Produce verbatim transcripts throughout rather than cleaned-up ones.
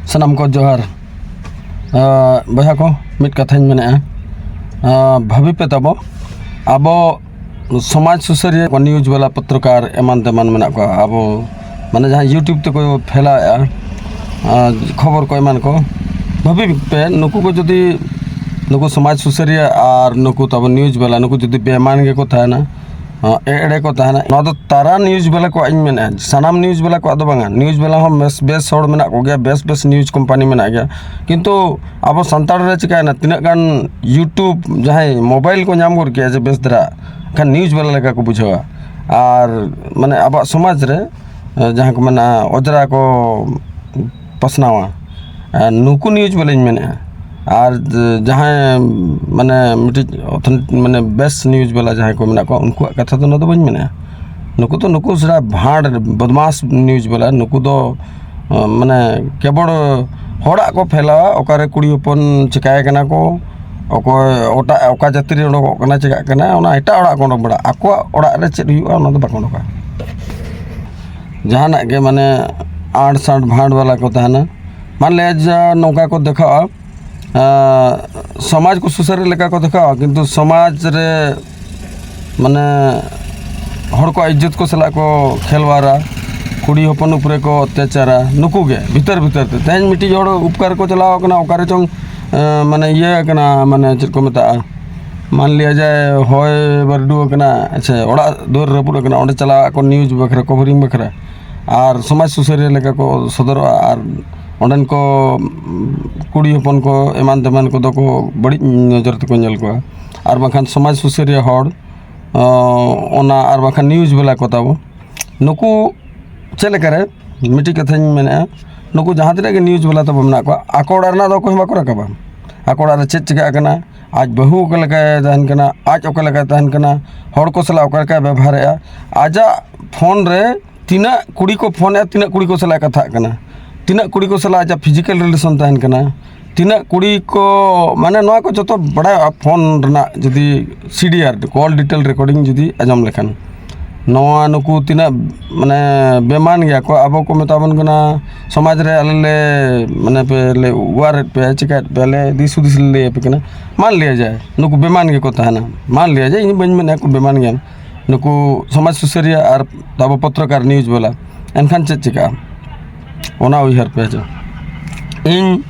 ᱥᱟᱱᱟᱢ ᱠᱚ ᱡᱚᱦᱟᱨ᱾ ᱟᱸ, ᱵᱚᱭᱦᱟ ᱠᱚ, ᱢᱤᱫ ᱠᱟᱛᱷᱟᱧ ᱢᱮᱱᱮᱫᱼᱟ, ᱟᱸ, ᱵᱷᱟᱹᱵᱤ ᱯᱮ ᱛᱟᱵᱚ, ᱟᱵᱚ ᱥᱚᱢᱟᱡᱽ ᱥᱩᱥᱟᱹᱨᱤᱭᱟᱹ ᱠᱚ, ᱱᱤᱭᱩᱡᱽ ᱵᱟᱞᱟ, ᱯᱚᱛᱨᱚᱠᱟᱨ, ᱮᱢᱟᱱ ᱛᱮᱢᱟᱱ ᱢᱮᱱᱟᱜ ᱠᱚᱣᱟ, ᱟᱵᱚ ᱢᱟᱱᱮ ᱡᱟᱦᱟᱸ YouTube ᱛᱮᱠᱚ ᱯᱷᱮᱞᱟᱣᱮᱫᱼᱟ, ᱟᱸ, ᱠᱷᱚᱵᱚᱨ ᱠᱚ ᱮᱢᱟᱱ ᱠᱚ, ᱵᱷᱟᱹᱵᱤ ᱯᱮ, ᱱᱩᱠᱩ ᱠᱚ ᱡᱩᱫᱤ, ᱱᱩᱠᱩ ᱥᱚᱢᱟᱡᱽ ᱥᱩᱥᱟᱹᱨᱤᱭᱟᱹ ᱟᱨ ᱱᱩᱠᱩ ᱛᱟᱵᱚ ᱱᱤᱭᱩᱡᱽ ᱵᱟᱞᱟ, ᱱᱩᱠᱩ ᱡᱩᱫᱤ ᱵᱮᱢᱟᱱ ᱜᱮᱠᱚ ᱛᱟᱦᱮᱱᱟ, ᱮᱲᱮ ᱠᱚ ᱛᱟᱦᱮᱱᱟ᱾ ᱱᱚᱣᱟ ᱫᱚ ᱛᱟᱨᱟ ᱱᱤᱭᱩᱡᱽ ᱵᱟᱞᱟ ᱠᱚᱣᱟᱜ ᱤᱧ ᱢᱮᱱᱮᱫᱼᱟ, ᱥᱟᱱᱟᱢ ᱱᱤᱭᱩᱡᱽ ᱵᱟᱞᱟ ᱠᱚᱣᱟᱜ ᱫᱚ ᱵᱟᱝᱟ᱾ ᱱᱤᱭᱩᱡᱽ ᱵᱟᱞᱟ ᱦᱚᱸ ᱵᱮᱥ ᱵᱮᱥ ᱦᱚᱲ ᱢᱮᱱᱟᱜ ᱠᱚᱜᱮᱭᱟ, ᱵᱮᱥ ᱵᱮᱥ ᱱᱤᱭᱩᱡᱽ ᱠᱳᱢᱯᱟᱱᱤ ᱢᱮᱱᱟᱜ ᱜᱮᱭᱟ, ᱠᱤᱱᱛᱩ ᱟᱵᱚ ᱥᱟᱱᱛᱟᱲ ᱨᱮ ᱪᱤᱠᱟᱹᱭᱮᱱᱟ, ᱛᱤᱱᱟᱹᱜ ᱜᱟᱱ YouTube ᱡᱟᱦᱟᱸᱭ ᱢᱳᱵᱟᱭᱤᱞ ᱠᱚ ᱧᱟᱢ ᱜᱚᱫ ᱠᱮᱜᱼᱟ ᱡᱮ ᱵᱮᱥ ᱫᱷᱟᱨᱟ, ᱮᱱᱠᱷᱟᱱ ᱱᱤᱭᱩᱡᱽ ᱵᱟᱞᱟ ᱞᱮᱠᱟ ᱠᱚ ᱵᱩᱡᱷᱟᱹᱣᱟ᱾ ᱟᱨ ᱢᱟᱱᱮ ᱟᱵᱚᱣᱟᱜ ᱥᱚᱢᱟᱡᱽ ᱨᱮ ᱡᱟᱦᱟᱸ ᱠᱚ ᱢᱮᱱᱟ ᱚᱡᱽᱨᱟ ᱠᱚ ᱯᱟᱥᱱᱟᱣᱟ, ᱱᱩᱠᱩ ᱱᱤᱭᱩᱡᱽ ᱵᱟᱞᱟᱧ ᱢᱮᱱᱮᱫᱼᱟ᱾ ᱟᱨ ᱡᱟᱦᱟᱸᱭ ᱢᱟᱱᱮ ᱢᱤᱫᱴᱤᱡ ᱚᱛᱷᱮᱱ-, ᱢᱟᱱᱮ ᱵᱮᱥ ᱱᱤᱭᱩᱡᱽ ᱵᱟᱞᱟ ᱡᱟᱦᱟᱸᱭ ᱠᱚ ᱢᱮᱱᱟᱜ ᱠᱚᱣᱟ, ᱩᱱᱠᱩᱣᱟᱜ ᱠᱟᱛᱷᱟ ᱫᱚ ᱱᱚᱣᱟ ᱫᱚ ᱵᱟᱹᱧ ᱢᱮᱱᱮᱫᱼᱟ᱾ ᱱᱩᱠᱩ ᱫᱚ, ᱱᱩᱠᱩ ᱥᱮᱬᱟ ᱵᱷᱟᱸᱰ ᱵᱚᱫᱢᱟᱥ ᱱᱤᱭᱩᱡᱽ ᱵᱟᱞᱟ, ᱱᱩᱠᱩ ᱫᱚ ᱢᱟᱱᱮ ᱠᱮᱵᱚᱞ ᱦᱚᱲᱟᱜ ᱠᱚ ᱯᱷᱮᱞᱟᱣᱟ, ᱚᱠᱟᱨᱮ ᱠᱩᱲᱤ ᱦᱚᱯᱚᱱ ᱪᱤᱠᱟᱭ ᱠᱟᱱᱟ ᱠᱚ, ᱚᱠᱚᱭ ᱚᱴᱟᱜ, ᱚᱠᱟ ᱡᱟᱹᱛᱤ ᱨᱮ ᱚᱰᱚᱠᱚᱜ ᱠᱟᱱᱟ, ᱪᱤᱠᱟᱜ ᱠᱟᱱᱟ, ᱚᱱᱟ ᱮᱴᱟᱜ ᱦᱚᱲᱟᱜ ᱠᱚ ᱚᱰᱚᱠ ᱵᱟᱲᱟ᱾ ᱟᱠᱚᱣᱟᱜ ᱚᱲᱟᱜ ᱨᱮ ᱪᱮᱫ ᱦᱩᱭᱩᱜᱼᱟ, ᱚᱱᱟ ᱫᱚ ᱵᱟᱠᱚ ᱚᱰᱚᱠᱟ᱾ ᱡᱟᱦᱟᱱᱟᱜ ᱜᱮ ᱢᱟᱱᱮ ᱟᱸᱴ ᱥᱟᱸᱴ ᱵᱷᱟᱸᱰ ᱵᱟᱞᱟ ᱠᱚ ᱛᱟᱦᱮᱱᱟ᱾ ᱢᱟᱱ ᱞᱤᱭᱟ ᱡᱟ ᱱᱚᱝᱠᱟ ᱠᱚ ᱫᱮᱠᱷᱟᱣᱟ, ᱟᱸ, ᱥᱚᱢᱟᱡᱽ ᱠᱚ ᱥᱩᱥᱟᱹᱨ ᱞᱮᱠᱟ ᱠᱚ ᱫᱮᱠᱷᱟᱣᱟ, ᱠᱤᱱᱛᱩ ᱥᱚᱢᱟᱡᱽ ᱨᱮ ᱢᱟᱱᱮ ᱦᱚᱲ ᱠᱚᱣᱟᱜ ᱤᱡᱽᱡᱚᱛ ᱠᱚ ᱥᱟᱞᱟᱜ ᱠᱚ ᱠᱷᱮᱞᱣᱟᱲᱟ, ᱠᱩᱲᱤ ᱦᱚᱯᱚᱱ ᱩᱯᱨᱮ ᱠᱚ ᱚᱛᱛᱟᱪᱟᱨᱟ, ᱱᱩᱠᱩ ᱜᱮ ᱵᱷᱤᱛᱟᱹᱨ ᱵᱷᱤᱛᱟᱹᱨ ᱛᱮ᱾ ᱛᱮᱦᱮᱧ ᱢᱤᱫᱴᱤᱡ ᱦᱚᱲ ᱩᱯᱠᱟᱨ ᱠᱚ ᱪᱟᱞᱟᱣ ᱠᱟᱱᱟ, ᱚᱠᱟᱨᱮ ᱪᱚᱝ, ᱟᱸ, ᱢᱟᱱᱮ ᱤᱭᱟᱹ ᱠᱟᱱᱟ, ᱢᱟᱱᱮ ᱪᱮᱫ ᱠᱚ ᱢᱮᱛᱟᱜᱼᱟ, ᱢᱟᱱ ᱞᱤᱭᱟ ᱡᱟᱭ ᱦᱚᱭ ᱵᱟᱹᱨᱰᱩ ᱟᱠᱟᱱᱟ, ᱟᱪᱪᱷᱟ, ᱚᱲᱟᱜ ᱫᱩᱣᱟᱹᱨ ᱨᱟᱹᱯᱩᱫ ᱟᱠᱟᱱᱟ, ᱚᱸᱰᱮ ᱪᱟᱞᱟᱣ ᱟᱠᱚ ᱱᱤᱭᱩᱡᱽ ᱵᱟᱠᱷᱨᱟ, ᱠᱚᱵᱷᱟᱨᱤᱝ ᱵᱟᱠᱷᱨᱟ, ᱟᱨ ᱥᱚᱢᱟᱡᱽ ᱥᱩᱥᱟᱹᱨᱤᱭᱟᱹ ᱞᱮᱠᱟ ᱠᱚ ᱥᱚᱫᱚᱨᱚᱜᱼᱟ, ᱟᱨ ᱚᱸᱰᱮᱱ ᱠᱚ ᱠᱩᱲᱤ ᱦᱚᱯᱚᱱ ᱠᱚ ᱮᱢᱟᱱ ᱛᱮᱢᱟᱱ ᱠᱚᱫᱚ ᱠᱚ ᱵᱟᱹᱲᱤᱡ ᱱᱚᱡᱚᱨ ᱛᱮᱠᱚ ᱧᱮᱞ ᱠᱚᱣᱟ᱾ ᱟᱨ ᱵᱟᱝᱠᱷᱟᱱ ᱥᱚᱢᱟᱡᱽ ᱥᱩᱥᱟᱹᱨᱤᱭᱟᱹ ᱦᱚᱲ, ᱚᱱᱟ ᱟᱨ ᱵᱟᱝᱠᱷᱟᱱ ᱱᱤᱭᱩᱡᱽ ᱵᱟᱞᱟ ᱠᱚ ᱛᱟᱵᱚ, ᱱᱩᱠᱩ ᱪᱮᱫ ᱞᱮᱠᱟᱨᱮ, ᱢᱤᱫᱴᱤᱡ ᱠᱟᱛᱷᱟᱧ ᱢᱮᱱᱮᱫᱼᱟ, ᱱᱩᱠᱩ ᱡᱟᱦᱟᱸ ᱛᱤᱱᱟᱹᱜ ᱜᱮ ᱱᱤᱭᱩᱡᱽ ᱵᱟᱞᱟ ᱛᱟᱵᱚ ᱢᱮᱱᱟᱜ ᱠᱚᱣᱟ, ᱟᱠᱚ ᱚᱲᱟᱜ ᱨᱮᱱᱟᱜ ᱫᱚ ᱚᱠᱚᱭ ᱦᱚᱸ ᱵᱟᱠᱚ ᱨᱟᱠᱟᱵᱟ᱾ ᱟᱠᱚ ᱚᱲᱟᱜ ᱨᱮ ᱪᱮᱫ ᱪᱤᱠᱟᱹᱜ ᱠᱟᱱᱟ, ᱟᱡ ᱵᱟᱹᱦᱩ ᱚᱠᱟ ᱞᱮᱠᱟᱭ ᱛᱟᱦᱮᱱ ᱠᱟᱱᱟ, ᱟᱡ ᱚᱠᱟ ᱞᱮᱠᱟᱭ ᱛᱟᱦᱮᱱ ᱠᱟᱱᱟ, ᱦᱚᱲ ᱠᱚ ᱥᱟᱞᱟᱜ ᱚᱠᱟ ᱞᱮᱠᱟᱭ ᱵᱮᱵᱚᱦᱟᱨᱮᱫᱼᱟ, ᱟᱡᱟᱜ ᱯᱷᱳᱱ ᱨᱮ ᱛᱤᱱᱟᱹᱜ ᱠᱩᱲᱤ ᱠᱚ ᱯᱷᱳᱱᱮᱫᱼᱟ, ᱛᱤᱱᱟᱹᱜ ᱠᱩᱲᱤ ᱠᱚ ᱥᱟᱞᱟᱜ ᱠᱟᱛᱷᱟᱜ ᱠᱟᱱᱟ, ᱛᱤᱱᱟᱹᱜ ᱠᱩᱲᱤ ᱠᱚ ᱥᱟᱞᱟᱜ ᱟᱡᱟᱜ ᱯᱷᱤᱡᱤᱠᱮᱞ ᱨᱤᱞᱮᱥᱚᱱ ᱛᱟᱦᱮᱱ ᱠᱟᱱᱟ, ᱛᱤᱱᱟᱹᱜ ᱠᱩᱲᱤ ᱠᱚ, ᱢᱟᱱᱮ ᱱᱚᱣᱟ ᱠᱚ ᱡᱚᱛᱚ ᱵᱟᱲᱟᱭᱚᱜᱼᱟ ᱯᱷᱳᱱ ᱨᱮᱱᱟᱜ ᱡᱩᱫᱤ ᱥᱤᱰᱤᱟᱨ, ᱠᱚᱞ ᱰᱤᱴᱮᱞ ᱨᱮᱠᱚᱨᱰᱤᱝ ᱡᱩᱫᱤ ᱟᱸᱡᱚᱢ ᱞᱮᱠᱷᱟᱱ᱾ ᱱᱚᱣᱟ ᱱᱩᱠᱩ ᱛᱤᱱᱟᱹᱜ ᱢᱟᱱᱮ ᱵᱮᱢᱟᱱ ᱜᱮᱭᱟ ᱠᱚ, ᱟᱵᱚ ᱠᱚ ᱢᱮᱛᱟ ᱵᱚᱱ ᱠᱟᱱᱟ ᱥᱚᱢᱟᱡᱽ ᱨᱮ ᱟᱞᱮ ᱞᱮ ᱢᱟᱱᱮ ᱯᱮ ᱞᱮ ᱚᱣᱟᱨᱮᱫ ᱯᱮᱭᱟ, ᱪᱤᱠᱟᱹᱭᱮᱫ ᱯᱮᱭᱟ, ᱞᱮ ᱫᱤᱥ ᱦᱩᱫᱤᱥ ᱞᱮ ᱞᱟᱹᱭ ᱟᱯᱮ ᱠᱟᱱᱟ᱾ ᱢᱟᱱ ᱞᱤᱭᱟ ᱡᱟᱭ ᱱᱩᱠᱩ ᱵᱮᱢᱟᱱ ᱜᱮᱠᱚ ᱛᱟᱦᱮᱱᱟ, ᱢᱟᱱ ᱞᱤᱭᱟ ᱡᱟᱭ, ᱤᱧ ᱵᱟᱹᱧ ᱢᱮᱱᱟ ᱠᱚ ᱵᱮᱢᱟᱱ ᱜᱮᱭᱟ, ᱱᱩᱠᱩ ᱥᱚᱢᱟᱡᱽ ᱥᱩᱥᱟᱹᱨᱤᱭᱟᱹ ᱟᱨ ᱟᱵᱚ ᱯᱚᱛᱨᱚᱠᱟᱨ news ᱵᱟᱞᱟ, ᱮᱱᱠᱷᱟᱱ ᱪᱮᱫ ᱪᱤᱠᱟᱹᱜᱼᱟ? ᱚᱱᱟ ᱩᱭᱦᱟᱹᱨ ᱯᱮ ᱦᱮᱸ ᱪᱮ᱾ ᱤᱧ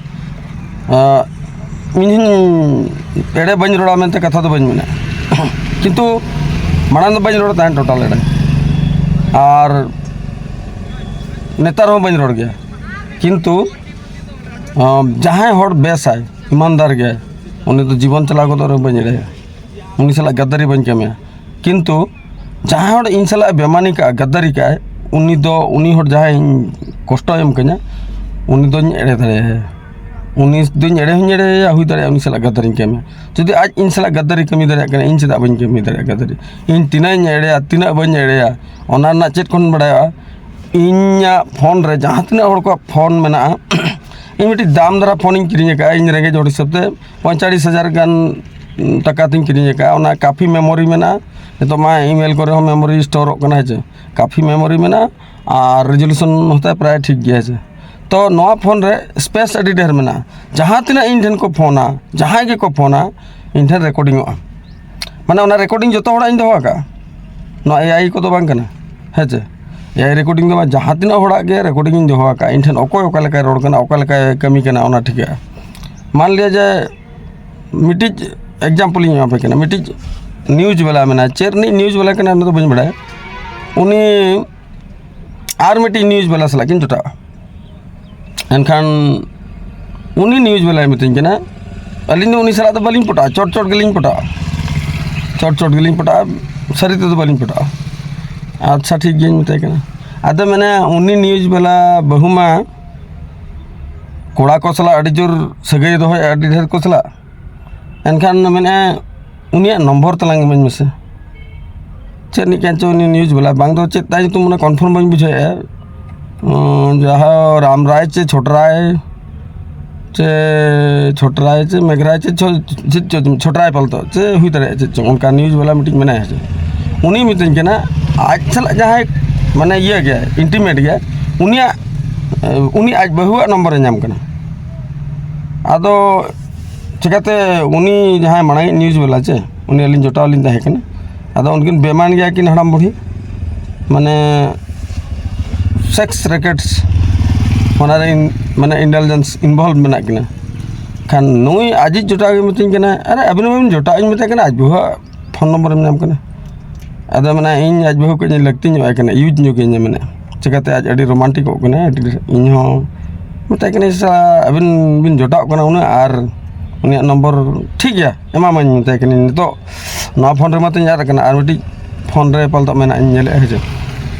ᱟᱸ, ᱤᱧ ᱦᱚᱸᱧ ᱮᱲᱮ ᱵᱟᱹᱧ ᱨᱚᱲᱟ ᱢᱮᱱᱛᱮ ᱠᱟᱛᱷᱟ ᱫᱚ ᱵᱟᱹᱧ ᱢᱮᱱᱟ, ᱠᱤᱱᱛᱩ ᱢᱟᱲᱟᱝ ᱫᱚ ᱵᱟᱹᱧ ᱨᱚᱲ ᱛᱟᱦᱮᱸᱫ total ᱮᱲᱮ, ᱟᱨ ᱱᱮᱛᱟᱨ ᱦᱚᱸ ᱵᱟᱹᱧ ᱨᱚᱲ ᱜᱮᱭᱟ᱾ ᱠᱤᱱᱛᱩ ᱟᱸ, ᱡᱟᱦᱟᱸᱭ ᱦᱚᱲ ᱵᱮᱥᱟᱭ, ᱤᱢᱟᱱᱫᱟᱨ ᱜᱮᱭᱟᱭ, ᱩᱱᱤ ᱫᱚ ᱡᱤᱵᱚᱱ ᱪᱟᱞᱟᱣ ᱜᱚᱫᱚᱜ ᱨᱮᱦᱚᱸ ᱵᱟᱹᱧ ᱮᱲᱮᱭᱟ, ᱩᱱᱤ ᱥᱟᱞᱟᱜ ᱜᱟᱫᱟᱨᱤ ᱵᱟᱹᱧ ᱠᱟᱹᱢᱤᱭᱟ᱾ ᱠᱤᱱᱛᱩ ᱡᱟᱦᱟᱸᱭ ᱦᱚᱲ ᱤᱧ ᱥᱟᱞᱟᱜ ᱮ ᱵᱮᱢᱟᱱᱤ ᱠᱟᱜᱼᱟ, ᱜᱟᱫᱟᱨᱤ ᱠᱟᱜᱼᱟᱭ, ᱩᱱᱤ ᱫᱚ, ᱩᱱᱤ ᱦᱚᱲ ᱡᱟᱦᱟᱸᱭ ᱤᱧ ᱠᱚᱥᱴᱚᱭ ᱮᱢ ᱠᱟᱹᱧᱟ, ᱩᱱᱤ ᱫᱚᱧ ᱮᱲᱮ ᱫᱟᱲᱮᱭᱟᱭᱟ᱾ ᱩᱱᱤ ᱫᱚᱧ ᱮᱲᱮ ᱦᱚᱸᱧ ᱮᱲᱮᱭᱟᱭᱟ, ᱦᱩᱭ ᱫᱟᱲᱮᱭᱟᱜᱼᱟ ᱩᱱᱤ ᱥᱟᱞᱟᱜ ᱜᱟᱫᱟᱨᱤᱧ ᱠᱟᱹᱢᱤᱭᱟ᱾ ᱡᱩᱫᱤ ᱟᱡ ᱤᱧ ᱥᱟᱞᱟᱜ ᱜᱟᱫᱟᱨᱤ ᱠᱟᱹᱢᱤ ᱫᱟᱲᱮᱭᱟᱜ ᱠᱟᱱᱟ, ᱤᱧ ᱪᱮᱫᱟᱜ ᱵᱟᱹᱧ ᱠᱟᱹᱢᱤ ᱫᱟᱲᱮᱭᱟᱜᱼᱟ ᱜᱟᱫᱟᱨᱤ? ᱤᱧ ᱛᱤᱱᱟᱹᱜ ᱤᱧ ᱮᱲᱮᱭᱟ, ᱛᱤᱱᱟᱹᱜ ᱵᱟᱹᱧ ᱮᱲᱮᱭᱟ, ᱚᱱᱟ ᱨᱮᱱᱟᱜ ᱪᱮᱫ ᱠᱷᱚᱱ ᱵᱟᱲᱟᱭᱚᱜᱼᱟ? ᱤᱧᱟᱹᱜ ᱯᱷᱳᱱ ᱨᱮ ᱡᱟᱦᱟᱸ ᱛᱤᱱᱟᱹᱜ ᱦᱚᱲ ᱠᱚᱣᱟᱜ ᱯᱷᱳᱱ ᱢᱮᱱᱟᱜᱼᱟ, ᱤᱧ ᱢᱤᱫᱴᱤᱡ ᱫᱟᱢ ᱫᱷᱟᱨᱟ ᱯᱷᱳᱱᱤᱧ ᱠᱤᱨᱤᱧ ᱟᱠᱟᱫᱼᱟ, ᱤᱧ ᱨᱮᱸᱜᱮᱡ ᱦᱚᱲ ᱦᱤᱥᱟᱹᱵ ᱛᱮ ᱯᱚᱸᱭᱛᱟᱞᱤᱥ ᱦᱟᱡᱟᱨ ᱜᱟᱱ ᱴᱟᱠᱟ ᱛᱤᱧ ᱠᱤᱨᱤᱧ ᱟᱠᱟᱫᱼᱟ᱾ ᱚᱱᱟ ᱠᱟᱯᱷᱤ memory ᱢᱮᱱᱟᱜᱼᱟ, ᱱᱤᱛᱚᱜ ᱢᱟ email ᱠᱚᱨᱮ ᱦᱚᱸ memory ᱥᱴᱳᱨᱚᱜ ᱠᱟᱱᱟ, ᱦᱮᱸ ᱪᱮ, ᱠᱟᱯᱷᱤ memory ᱢᱮᱱᱟᱜᱼᱟ ᱟᱨ resolution ᱦᱚᱸᱛᱟᱭ ᱯᱨᱟᱭ ᱴᱷᱤᱠ ᱜᱮᱭᱟ, ᱦᱮᱸ ᱪᱮ᱾ ᱛᱚ ᱱᱚᱣᱟ ᱯᱷᱳᱱ ᱨᱮ space ᱟᱹᱰᱤ ᱰᱷᱮᱨ ᱢᱮᱱᱟᱜᱼᱟ, ᱡᱟᱦᱟᱸ ᱛᱤᱱᱟᱹᱜ ᱤᱧ ᱴᱷᱮᱱ ᱠᱚ ᱯᱷᱳᱱᱟ, ᱡᱟᱦᱟᱸᱭ ᱜᱮᱠᱚ ᱯᱷᱳᱱᱟ, ᱤᱧ ᱴᱷᱮᱱ recordingᱚᱜᱼᱟ᱾ ᱢᱟᱱᱮ ᱚᱱᱟ recording ᱡᱚᱛᱚ ᱦᱚᱲᱟᱜ ᱤᱧ ᱫᱚᱦᱚ ᱟᱠᱟᱫᱼᱟ, ᱱᱚᱣᱟ AI ᱠᱚᱫᱚ ᱵᱟᱝ ᱠᱟᱱᱟ, ᱦᱮᱸ ᱪᱮ᱾ AI recording ᱫᱚ ᱵᱟᱝ, ᱡᱟᱦᱟᱸ ᱛᱤᱱᱟᱹᱜ ᱦᱚᱲᱟᱜ ᱜᱮ recording ᱤᱧ ᱫᱚᱦᱚ ᱟᱠᱟᱫᱼᱟ, ᱤᱧ ᱴᱷᱮᱱ ᱚᱠᱚᱭ ᱚᱠᱟ ᱞᱮᱠᱟᱭ ᱨᱚᱲ ᱠᱟᱱᱟ, ᱚᱠᱟ ᱞᱮᱠᱟᱭ ᱠᱟᱹᱢᱤ ᱠᱟᱱᱟ, ᱚᱱᱟ ᱴᱷᱤᱠᱟᱹᱜᱼᱟ᱾ ᱢᱟᱱ ᱞᱤᱭᱟ ᱡᱮ ᱢᱤᱫᱴᱤᱡ example ᱤᱧ ᱮᱢᱟ ᱯᱮ ᱠᱟᱱᱟ, ᱢᱤᱫᱴᱤᱡ news ᱵᱟᱞᱟ ᱢᱮᱱᱟᱭᱟ, ᱪᱮᱫ ᱨᱤᱱᱤᱡ news ᱵᱟᱞᱟ ᱠᱟᱱᱟᱭ ᱚᱱᱟ ᱫᱚ ᱵᱟᱹᱧ ᱵᱟᱲᱟᱭᱟ, ᱩᱱᱤ ᱟᱨ ᱢᱤᱫᱴᱤᱡ news ᱵᱟᱞᱟ ᱥᱟᱞᱟᱜ ᱠᱤᱱ ᱡᱚᱴᱟᱜᱼᱟ᱾ ᱮᱱᱠᱷᱟᱱ ᱩᱱᱤ news ᱵᱟᱞᱟᱭ ᱢᱤᱛᱟᱹᱧ ᱠᱟᱱᱟ, ᱟᱹᱞᱤᱧ ᱫᱚ ᱩᱱᱤ ᱥᱟᱞᱟᱜ ᱫᱚ ᱵᱟᱹᱞᱤᱧ ᱯᱚᱴᱟᱜᱼᱟ, ᱪᱚᱴ ᱪᱚᱴ ᱜᱮᱞᱤᱧ ᱯᱚᱴᱟᱜᱼᱟ, ᱪᱚᱴ ᱪᱚᱴ ᱜᱮᱞᱤᱧ ᱯᱚᱴᱟᱜᱼᱟ, ᱥᱟᱹᱨᱤ ᱛᱮᱫᱚ ᱵᱟᱹᱞᱤᱧ ᱯᱚᱴᱟᱜᱼᱟ᱾ ᱟᱪᱪᱷᱟ, ᱴᱷᱤᱠ ᱜᱮᱭᱟᱧ ᱢᱮᱛᱟᱭ ᱠᱟᱱᱟ᱾ ᱟᱫᱚ ᱢᱮᱱᱟ ᱩᱱᱤ news ᱵᱟᱞᱟ ᱵᱟᱹᱦᱩ ᱢᱟ ᱠᱚᱲᱟ ᱠᱚ ᱥᱟᱞᱟᱜ ᱟᱹᱰᱤ ᱡᱳᱨ ᱥᱟᱹᱜᱟᱹᱭ ᱫᱚᱦᱚᱭᱟ, ᱟᱹᱰᱤ ᱰᱷᱮᱨ ᱠᱚ ᱥᱟᱞᱟᱜ᱾ ᱮᱱᱠᱷᱟᱱ ᱢᱮᱱᱮᱫᱼᱟ, ᱩᱱᱤᱭᱟᱜ ᱱᱚᱢᱵᱚᱨ ᱛᱟᱞᱟᱝ ᱤᱢᱟᱹᱧ ᱢᱮᱥᱮ᱾ ᱪᱮᱫ ᱨᱤᱱᱤᱡ ᱠᱟᱱ ᱪᱚ ᱩᱱᱤ news ᱵᱟᱞᱟ, ᱵᱟᱝ ᱫᱚ ᱪᱮᱫ ᱛᱟᱭ ᱧᱩᱛᱩᱢ, ᱚᱱᱟ confirm ᱵᱟᱹᱧ ᱵᱩᱡᱷᱟᱹᱣᱮᱫᱼᱟ᱾ ᱩᱸ, ᱡᱟᱦᱟᱸ ᱨᱟᱢᱨᱟᱭ ᱪᱮ ᱪᱷᱚᱴᱨᱟᱭ ᱪᱮ ᱪᱷᱚᱴᱨᱟᱭ ᱪᱮ ᱢᱮᱜᱷᱨᱟᱭ ᱪᱮ ᱪᱷᱚ-, ᱪᱮᱫ ᱪᱚ ᱪᱷᱚᱴᱨᱟᱭ ᱯᱟᱞᱛᱚ ᱪᱮ ᱦᱩᱭ ᱫᱟᱲᱮᱭᱟᱜᱼᱟ, ᱪᱮᱫ ᱪᱚᱝ ᱚᱱᱠᱟ news ᱵᱟᱞᱟ ᱢᱤᱫᱴᱤᱡ ᱢᱮᱱᱟᱭᱟ ᱥᱮ᱾ ᱩᱱᱤ ᱢᱤᱛᱟᱹᱧ ᱠᱟᱱᱟ, ᱟᱡ ᱥᱟᱞᱟᱜ ᱡᱟᱦᱟᱸᱭ ᱢᱟᱱᱮ ᱤᱭᱟᱹ ᱜᱮᱭᱟ, ᱤᱱᱴᱤᱢᱮᱴ ᱜᱮᱭᱟ, ᱩᱱᱤᱭᱟᱜ ᱩᱱᱤ ᱟᱡ ᱵᱟᱹᱦᱩᱣᱟᱜ ᱱᱚᱢᱵᱚᱨᱮ ᱧᱟᱢ ᱠᱟᱱᱟ᱾ ᱟᱫᱚ ᱪᱤᱠᱟᱹᱛᱮ ᱩᱱᱤ ᱡᱟᱦᱟᱸᱭ ᱢᱟᱲᱟᱝ ᱤᱡ ᱱᱤᱭᱩᱡᱽ ᱵᱟᱞᱟ ᱪᱮ, ᱩᱱᱤ ᱟᱹᱞᱤᱧ ᱡᱚᱴᱟᱣ ᱞᱤᱧ ᱛᱟᱦᱮᱸ ᱠᱟᱱᱟ᱾ ᱟᱫᱚ ᱩᱱᱠᱤᱱ ᱵᱮᱢᱟᱱ ᱜᱮᱭᱟ ᱠᱤᱱ ᱦᱟᱲᱟᱢ ᱵᱩᱲᱦᱤ, ᱢᱟᱱᱮ ᱥᱮᱠᱥ ᱨᱮᱠᱮᱴᱥ, ᱚᱱᱟᱨᱮ ᱤᱱ- ᱢᱟᱱᱮ ᱤᱱᱰᱟᱞᱡᱮᱱᱥ ᱤᱱᱵᱷᱚᱞᱵᱷ ᱢᱮᱱᱟᱜ ᱠᱤᱱᱟ᱾ ᱠᱷᱟᱱ ᱱᱩᱭ ᱟᱡᱤᱡ ᱡᱚᱴᱟᱣ ᱜᱮ ᱢᱤᱛᱟᱹᱧ ᱠᱟᱱᱟ, "ᱟᱨᱮ ᱟᱹᱵᱤᱱ ᱢᱟᱵᱤᱱ ᱡᱚᱴᱟᱣ?" ᱤᱧ ᱢᱮᱛᱟᱭ ᱠᱟᱱᱟ, "ᱟᱡ ᱵᱟᱹᱦᱩᱣᱟᱜ ᱯᱷᱳᱱ ᱱᱚᱢᱵᱚᱨᱮᱢ ᱧᱟᱢ ᱠᱟᱱᱟ?" ᱟᱫᱚ ᱢᱮᱱᱟ, "ᱤᱧ ᱟᱡ ᱵᱟᱹᱦᱩ ᱠᱟᱹᱡ ᱞᱟᱹᱠᱛᱤ ᱧᱚᱜ ᱟᱭ ᱠᱟᱱᱟ, ᱤᱭᱩᱡᱽ ᱧᱚᱜ ᱟᱹᱧᱟ", ᱢᱮᱱᱟ᱾ ᱪᱤᱠᱟᱹᱛᱮ ᱟᱡ ᱟᱹᱰᱤ ᱨᱳᱢᱟᱱᱴᱤᱠᱚᱜ ᱠᱟᱱᱟ, ᱟᱹᱰᱤ, ᱤᱧ ᱦᱚᱸ ᱢᱮᱛᱟᱭ ᱠᱟᱹᱱᱟᱹᱧ, "ᱥᱟ ᱟᱹᱵᱤᱱ ᱵᱤᱱ ᱡᱚᱴᱟᱣ ᱠᱟᱱᱟ ᱩᱱᱟᱹᱜ, ᱟᱨ ᱩᱱᱤᱭᱟᱜ ᱱᱚᱢᱵᱚᱨ ᱴᱷᱤᱠ ᱜᱮᱭᱟ, ᱮᱢᱟᱢᱟᱹᱧ", ᱢᱮᱛᱟᱭ ᱠᱟᱹᱱᱟᱹᱧ᱾ "ᱱᱤᱛᱚᱜ ᱱᱚᱣᱟ ᱯᱷᱳᱱ ᱨᱮᱢᱟ ᱛᱤᱧ ᱟᱫ ᱟᱠᱟᱱᱟ, ᱟᱨ ᱢᱤᱫᱴᱤᱡ ᱯᱷᱳᱱ ᱨᱮ ᱯᱟᱞᱛᱚ ᱢᱮᱱᱟᱜ ᱤᱧ ᱧᱮᱞᱮᱫᱼᱟ, ᱦᱮᱸ ᱪᱮ,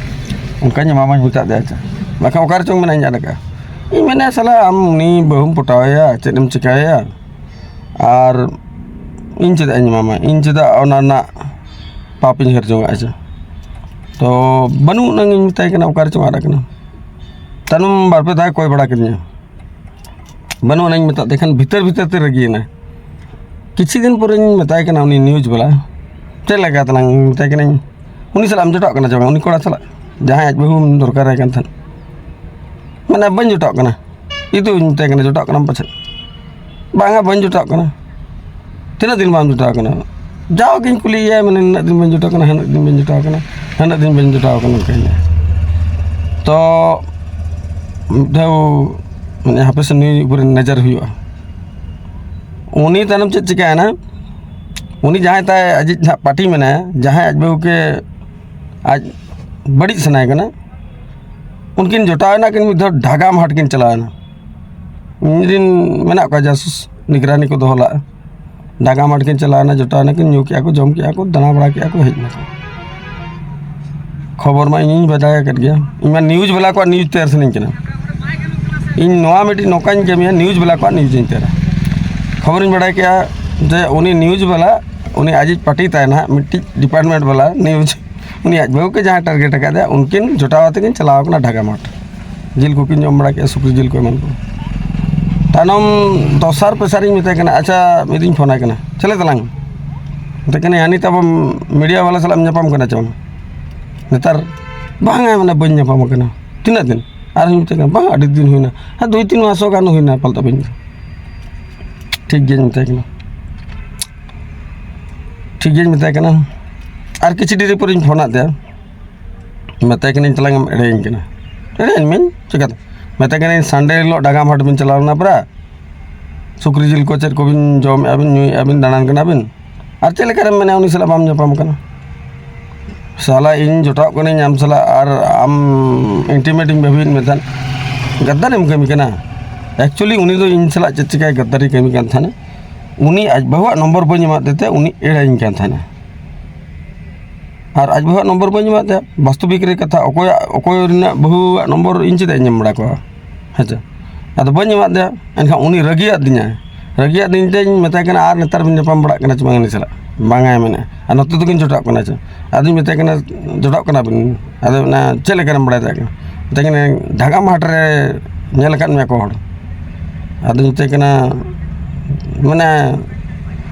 ᱚᱱᱠᱟᱧ ᱮᱢᱟᱢᱟᱹᱧ", ᱢᱮᱛᱟᱫ ᱫᱮᱭᱟ ᱪᱮ, ᱵᱟᱠᱷᱟᱱ ᱚᱠᱟ ᱨᱮᱪᱚᱝ ᱢᱮᱱᱟᱜ ᱤᱧ ᱟᱫ ᱟᱠᱟᱫᱼᱟ᱾ ᱤᱧ ᱢᱮᱱᱟ, "ᱥᱟᱞᱟ ᱟᱢ ᱩᱱᱤ ᱵᱟᱹᱦᱩᱢ ᱯᱚᱴᱟᱣᱮᱭᱟ, ᱪᱮᱫ ᱮᱢ ᱪᱤᱠᱟᱹᱭᱟ? ᱟᱨ ᱤᱧ ᱪᱮᱫᱟᱜ ᱤᱧ ᱮᱢᱟᱢᱟ? ᱤᱧ ᱪᱮᱫᱟᱜ ᱚᱱᱟ ᱨᱮᱱᱟᱜ ᱯᱟᱯ ᱤᱧ ᱦᱟᱹᱨ ᱡᱚᱝᱟᱜᱼᱟ ᱪᱮ?" ᱛᱚ ᱵᱟᱹᱱᱩᱜ ᱟᱱᱟᱝ ᱤᱧ ᱢᱮᱛᱟᱭ ᱠᱟᱱᱟ, ᱚᱠᱟ ᱨᱮᱪᱚᱝ ᱟᱫ ᱟᱠᱟᱱᱟ᱾ ᱛᱟᱭᱱᱚᱢ ᱵᱟᱨ ᱯᱮ ᱫᱷᱟᱣ ᱠᱚᱭ ᱵᱟᱲᱟ ᱠᱤᱫᱤᱧᱟ, ᱵᱟᱹᱱᱩᱜ ᱟᱱᱟᱝ ᱤᱧ ᱢᱮᱛᱟᱫ ᱫᱮ ᱠᱷᱟᱱ ᱵᱷᱤᱛᱟᱹᱨ ᱵᱷᱤᱛᱟᱹᱨ ᱛᱮ ᱨᱟᱹᱜᱤᱭᱮᱱᱟ᱾ ᱠᱤᱪᱷᱩ ᱫᱤᱱ ᱯᱚᱨᱮᱧ ᱢᱮᱛᱟᱭ ᱠᱟᱱᱟ ᱩᱱᱤ ᱱᱤᱭᱩᱡᱽ ᱵᱟᱞᱟ, "ᱪᱮᱫ ᱞᱮᱠᱟ ᱛᱟᱞᱟᱝ?" ᱢᱮᱛᱟᱭ ᱠᱟᱹᱱᱟᱹᱧ, "ᱩᱱᱤ ᱥᱟᱞᱟᱜ ᱮᱢ ᱡᱚᱴᱟᱜ ᱠᱟᱱᱟ ᱪᱮ ᱵᱟᱝ? ᱩᱱᱤ ᱠᱚᱲᱟ ᱥᱟᱞᱟᱜ, ᱡᱟᱦᱟᱸᱭ ᱟᱡ ᱵᱟᱹᱦᱩᱢ ᱫᱚᱨᱠᱟᱨᱟᱭ ᱠᱟᱱ ᱛᱟᱦᱮᱸᱫ?" ᱢᱟᱱᱮ, "ᱵᱟᱹᱧ ᱡᱚᱴᱟᱜ ᱠᱟᱱᱟ᱾" ᱤᱧ ᱫᱩᱧ ᱢᱮᱛᱟᱭ ᱠᱟᱱᱟ, "ᱡᱚᱴᱟᱜ ᱠᱟᱱᱟᱢ ᱯᱟᱪᱮᱫ?" "ᱵᱟᱝᱟ, ᱵᱟᱹᱧ ᱡᱚᱴᱟᱜ ᱠᱟᱱᱟ᱾" "ᱛᱤᱱᱟᱹᱜ ᱫᱤᱱ ᱵᱟᱢ ᱡᱚᱴᱟᱜ ᱠᱟᱱᱟ?" ᱡᱟᱣᱜᱤᱧ ᱠᱩᱞᱤᱭᱮᱭᱟ, ᱢᱟᱱᱮ, "ᱱᱤᱱᱟᱹᱜ ᱫᱤᱱ ᱵᱟᱹᱧ ᱡᱚᱴᱟᱜ ᱠᱟᱱᱟ, ᱦᱟᱹᱱᱟᱹᱜ ᱫᱤᱱ ᱵᱟᱹᱧ ᱡᱚᱴᱟᱜ ᱠᱟᱱᱟ, ᱦᱟᱹᱱᱟᱹᱜ ᱫᱤᱱ ᱵᱟᱹᱧ ᱡᱚᱴᱟᱜ ᱠᱟᱱᱟ", ᱚᱱᱠᱟᱧ ᱞᱟᱹᱭᱟ᱾ ᱛᱚ ᱢᱤᱫ ᱫᱷᱟᱣ, ᱢᱟᱱᱮ, ᱦᱟᱯᱮ ᱥᱮ ᱱᱩᱭ ᱩᱯᱚᱨᱮ ᱱᱚᱡᱚᱨ ᱦᱩᱭᱩᱜᱼᱟ᱾ ᱩᱱᱤ ᱛᱟᱭᱱᱚᱢ ᱪᱮᱫ ᱪᱤᱠᱟᱹᱭᱮᱱᱟ? ᱩᱱᱤ ᱡᱟᱦᱟᱸᱭ ᱛᱟᱭ ᱟᱡᱤᱡ ᱱᱟᱦᱟᱜ ᱯᱟᱹᱴᱤ ᱢᱮᱱᱟᱭᱟ, ᱡᱟᱦᱟᱸᱭ ᱟᱡ ᱵᱟᱹᱦᱩ ᱜᱮ ᱟᱡ ᱵᱟᱹᱲᱤᱡ ᱥᱟᱱᱟᱭᱮ ᱠᱟᱱᱟ, ᱩᱱᱠᱤᱱ ᱡᱚᱴᱟᱣ ᱮᱱᱟ ᱠᱤᱱ, ᱢᱤᱫ ᱫᱷᱟᱣ ᱰᱷᱟᱜᱟᱢ ᱦᱟᱴ ᱠᱤᱱ ᱪᱟᱞᱟᱣ ᱮᱱᱟ᱾ ᱤᱧ ᱨᱤᱱ ᱢᱮᱱᱟᱜ ᱠᱚᱣᱟ ᱡᱟᱥᱩᱥ, ᱱᱤᱜᱽᱨᱟᱱᱤ ᱠᱚ ᱫᱚᱦᱚ ᱞᱟᱜᱼᱟ᱾ ᱰᱷᱟᱜᱟᱢ ᱦᱟᱴ ᱠᱤᱱ ᱪᱟᱞᱟᱣ ᱮᱱᱟ, ᱡᱚᱴᱟᱣ ᱮᱱᱟ ᱠᱤᱱ, ᱧᱩ ᱠᱮᱜᱼᱟ ᱠᱚ, ᱡᱚᱢ ᱠᱮᱜᱼᱟ ᱠᱚ, ᱫᱟᱬᱟ ᱵᱟᱲᱟ ᱠᱮᱜᱼᱟ ᱠᱚ, ᱦᱮᱡ ᱮᱱᱟ ᱠᱚ᱾ ᱠᱷᱚᱵᱚᱨ ᱢᱟ ᱤᱧᱤᱧ ᱵᱟᱰᱟᱭ ᱟᱠᱟᱫ ᱜᱮᱭᱟ, ᱤᱧ ᱢᱟ ᱱᱤᱭᱩᱡᱽ ᱵᱟᱞᱟ ᱠᱚᱣᱟᱜ ᱱᱤᱭᱩᱡᱽ ᱛᱮᱭᱟᱨ ᱥᱟᱱᱟᱧ ᱠᱟᱱᱟ᱾ ᱤᱧ ᱱᱚᱣᱟ ᱢᱤᱫᱴᱤᱡ ᱱᱚᱝᱠᱟᱧ ᱠᱟᱹᱢᱤᱭᱟ, ᱱᱤᱭᱩᱡᱽ ᱵᱟᱞᱟ ᱠᱚᱣᱟᱜ ᱱᱤᱭᱩᱡᱽ ᱤᱧ ᱛᱮᱭᱟᱨᱟ᱾ ᱠᱷᱚᱵᱚᱨᱤᱧ ᱵᱟᱰᱟᱭ ᱠᱮᱜᱼᱟ ᱡᱮ ᱩᱱᱤ ᱱᱤᱭᱩᱡᱽ ᱵᱟᱞᱟ, ᱩᱱᱤ ᱟᱡᱤᱡ ᱯᱟᱹᱴᱤ ᱛᱟᱭ ᱱᱟᱦᱟᱜ ᱢᱤᱫᱴᱤᱡ ᱰᱤᱯᱟᱨᱴᱢᱮᱱᱴ ᱵᱟᱞᱟ ᱱᱤᱭᱩᱡᱽ, ᱩᱱᱤ ᱟᱡ ᱵᱟᱹᱦᱩ ᱜᱮ ᱡᱟᱦᱟᱸᱭ ᱴᱟᱨᱜᱮᱴ ᱟᱠᱟᱫᱮᱭᱟ, ᱩᱱᱠᱤᱱ ᱡᱚᱴᱟᱣ ᱟᱛᱮ ᱠᱤᱱ ᱪᱟᱞᱟᱣ ᱟᱠᱟᱱᱟ ᱰᱷᱟᱜᱟ ᱢᱟᱴᱷ᱾ ᱡᱤᱞ ᱠᱚᱠᱤᱱ ᱡᱚᱢ ᱵᱟᱲᱟ ᱠᱮᱜᱼᱟ, ᱥᱩᱠᱨᱤ ᱡᱤᱞ ᱠᱚ ᱮᱢᱟᱱ ᱠᱚ᱾ ᱛᱟᱭᱱᱚᱢ ᱫᱚᱥᱟᱨ ᱯᱮᱥᱟᱨᱤᱧ ᱢᱮᱛᱟᱭ ᱠᱟᱱᱟ, "ᱟᱪᱪᱷᱟ, ᱢᱤᱫ ᱫᱤᱱ ᱯᱷᱳᱱ ᱟᱭ ᱠᱟᱱᱟ, ᱪᱮᱫ ᱞᱮᱠᱟ ᱛᱟᱞᱟᱝ?" ᱢᱮᱛᱟᱭ ᱠᱟᱱᱟ, "ᱦᱟᱹᱱᱤ ᱛᱟᱵᱚ ᱢᱤᱰᱤᱭᱟ ᱵᱟᱞᱟ ᱥᱟᱞᱟᱜ ᱮᱢ ᱧᱟᱯᱟᱢ ᱠᱟᱱᱟ ᱪᱮ ᱵᱟᱝ?" ᱱᱮᱛᱟᱨ ᱵᱟᱝᱟ, ᱢᱟᱱᱮ, ᱵᱟᱹᱧ ᱧᱟᱯᱟᱢ ᱟᱠᱟᱱᱟ᱾ ᱛᱤᱱᱟᱹᱜ ᱫᱤᱱ? ᱟᱨᱦᱚᱸᱧ ᱢᱮᱛᱟᱭ ᱠᱟᱱᱟ, ᱵᱟᱝ, ᱟᱹᱰᱤ ᱫᱤᱱ ᱦᱩᱭᱱᱟ, ᱦᱮᱸ, ᱫᱩᱭ ᱛᱤᱱ ᱢᱟᱥ ᱦᱚᱸ ᱜᱟᱱ ᱦᱩᱭᱱᱟ ᱯᱟᱞᱮ ᱵᱟᱹᱧ᱾ ᱴᱷᱤᱠ ᱜᱮᱧ ᱢᱮᱛᱟᱭ ᱠᱟᱱᱟ, ᱴᱷᱤᱠ ᱜᱮᱧ ᱢᱮᱛᱟᱭ ᱠᱟᱱᱟ᱾ ᱟᱨ ᱠᱤᱪᱷᱩ ᱰᱮᱨᱤ ᱯᱚᱨᱮᱧ ᱯᱷᱳᱱᱟᱫ ᱛᱟᱭᱟ, ᱢᱮᱛᱟᱭ ᱠᱟᱹᱱᱟᱹᱧ, ᱛᱟᱞᱟᱝ ᱮᱢ ᱮᱲᱮᱭᱟᱹᱧ ᱠᱟᱱᱟ᱾ ᱮᱲᱮᱭᱟᱹᱧ ᱢᱮᱧ ᱪᱤᱠᱟᱹᱛᱮ? ᱢᱮᱛᱟᱭ ᱠᱟᱹᱱᱟᱹᱧ, ᱥᱟᱱᱰᱮ ᱦᱤᱞᱳᱜ ᱰᱟᱜᱟᱢ ᱦᱟᱴ ᱵᱤᱱ ᱪᱟᱞᱟᱣ ᱞᱮᱱᱟ ᱯᱨᱟ, ᱥᱩᱠᱨᱤ ᱡᱤᱞ ᱠᱚ ᱪᱮᱫ ᱠᱚᱵᱤᱱ ᱡᱚᱢᱮᱫᱼᱟ ᱵᱤᱱ, ᱧᱩᱭᱮᱫᱼᱟ ᱵᱤᱱ, ᱫᱟᱬᱟᱱ ᱠᱟᱱᱟ ᱵᱤᱱ, ᱟᱨ ᱪᱮᱫ ᱞᱮᱠᱟᱨᱮᱢ ᱢᱮᱱᱟ ᱩᱱᱤ ᱥᱟᱞᱟᱜ ᱵᱟᱢ ᱧᱟᱯᱟᱢ ᱠᱟᱱᱟ? ᱥᱟᱞᱟ, ᱤᱧ ᱡᱚᱴᱟᱣ ᱠᱟᱹᱱᱟᱹᱧ ᱟᱢ ᱥᱟᱞᱟᱜ ᱟᱨ ᱟᱢ ᱤᱱᱴᱤᱢᱮᱴ ᱤᱧ ᱵᱷᱟᱹᱵᱤᱭᱮᱫ ᱢᱮ ᱛᱟᱦᱮᱸᱫ, ᱜᱟᱫᱫᱟᱨᱤᱢ ᱠᱟᱹᱢᱤ ᱠᱟᱱᱟ᱾ ᱮᱠᱪᱩᱭᱮᱞᱤ ᱩᱱᱤ ᱫᱚ ᱤᱧ ᱥᱟᱞᱟᱜ ᱪᱮᱫ ᱪᱤᱠᱟᱹᱭ ᱜᱟᱫᱫᱟᱨᱤ ᱠᱟᱹᱢᱤ ᱠᱟᱱ ᱛᱟᱦᱮᱱᱟ? ᱩᱱᱤ ᱟᱡ ᱵᱟᱹᱦᱩᱣᱟᱜ ᱱᱚᱢᱵᱚᱨ ᱵᱟᱹᱧ ᱮᱢᱟᱫ ᱛᱮ ᱩᱱᱤ ᱮᱲᱮᱭᱤᱧ ᱠᱟᱱ ᱛᱟᱦᱮᱱᱟ᱾ ᱟᱨ ᱟᱡ ᱵᱟᱹᱦᱩᱣᱟᱜ ᱱᱚᱢᱵᱚᱨ ᱵᱟᱹᱧ ᱮᱢᱟᱫ ᱛᱟᱭᱟ᱾ ᱵᱟᱥᱛᱚᱵᱤᱠ ᱨᱮ ᱠᱟᱛᱷᱟ, ᱚᱠᱚᱭᱟᱜ, ᱚᱠᱚᱭ ᱨᱮᱱᱟᱜ ᱵᱟᱹᱦᱩᱣᱟᱜ ᱱᱚᱢᱵᱚᱨ ᱤᱧ ᱪᱮᱫᱟᱜ ᱤᱧ ᱮᱢ ᱵᱟᱲᱟ ᱠᱚᱣᱟ? ᱦᱮᱸ ᱪᱮ? ᱟᱫᱚ ᱵᱟᱹᱧ ᱮᱢᱟᱫ ᱛᱟᱭᱟ᱾ ᱮᱱᱠᱷᱟᱱ ᱩᱱᱤ ᱨᱟᱹᱜᱤᱭᱟᱫ ᱫᱤᱧᱟᱭ᱾ ᱨᱟᱹᱜᱤᱭᱟᱫ ᱫᱤᱧ ᱛᱮᱧ ᱢᱮᱛᱟᱭ ᱠᱟᱱᱟ, "ᱟᱨ ᱱᱮᱛᱟᱨ ᱵᱤᱱ ᱧᱟᱯᱟᱢ ᱵᱟᱲᱟᱜ ᱠᱟᱱᱟ ᱪᱮ ᱵᱟᱝ ᱩᱱᱤ ᱥᱟᱞᱟᱜ?" "ᱵᱟᱝᱟᱭ ᱢᱮᱱᱮᱫᱼᱟ, ᱟᱨ ᱱᱚᱛᱮ ᱫᱚᱵᱤᱱ ᱡᱚᱴᱟᱜ ᱠᱟᱱᱟ ᱪᱮ?" ᱟᱫᱚᱧ ᱢᱮᱛᱟᱭ ᱠᱟᱱᱟ, "ᱡᱚᱴᱟᱜ ᱠᱟᱱᱟ ᱵᱤᱱ?" ᱟᱫᱚ ᱚᱱᱟ ᱪᱮᱫ ᱞᱮᱠᱟᱨᱮᱢ ᱵᱟᱲᱟᱭ ᱫᱟᱲᱮᱭᱟᱜ ᱠᱟᱱᱟ? ᱢᱮᱛᱟᱭ ᱠᱟᱱᱟ, "ᱰᱷᱟᱜᱟᱢ ᱦᱟᱴ ᱨᱮ ᱧᱮᱞ ᱟᱠᱟᱫ ᱢᱮᱭᱟ ᱠᱚ ᱦᱚᱲ?" ᱟᱫᱚᱧ ᱢᱮᱛᱟᱭ ᱠᱟᱱᱟ, ᱢᱟᱱᱮ,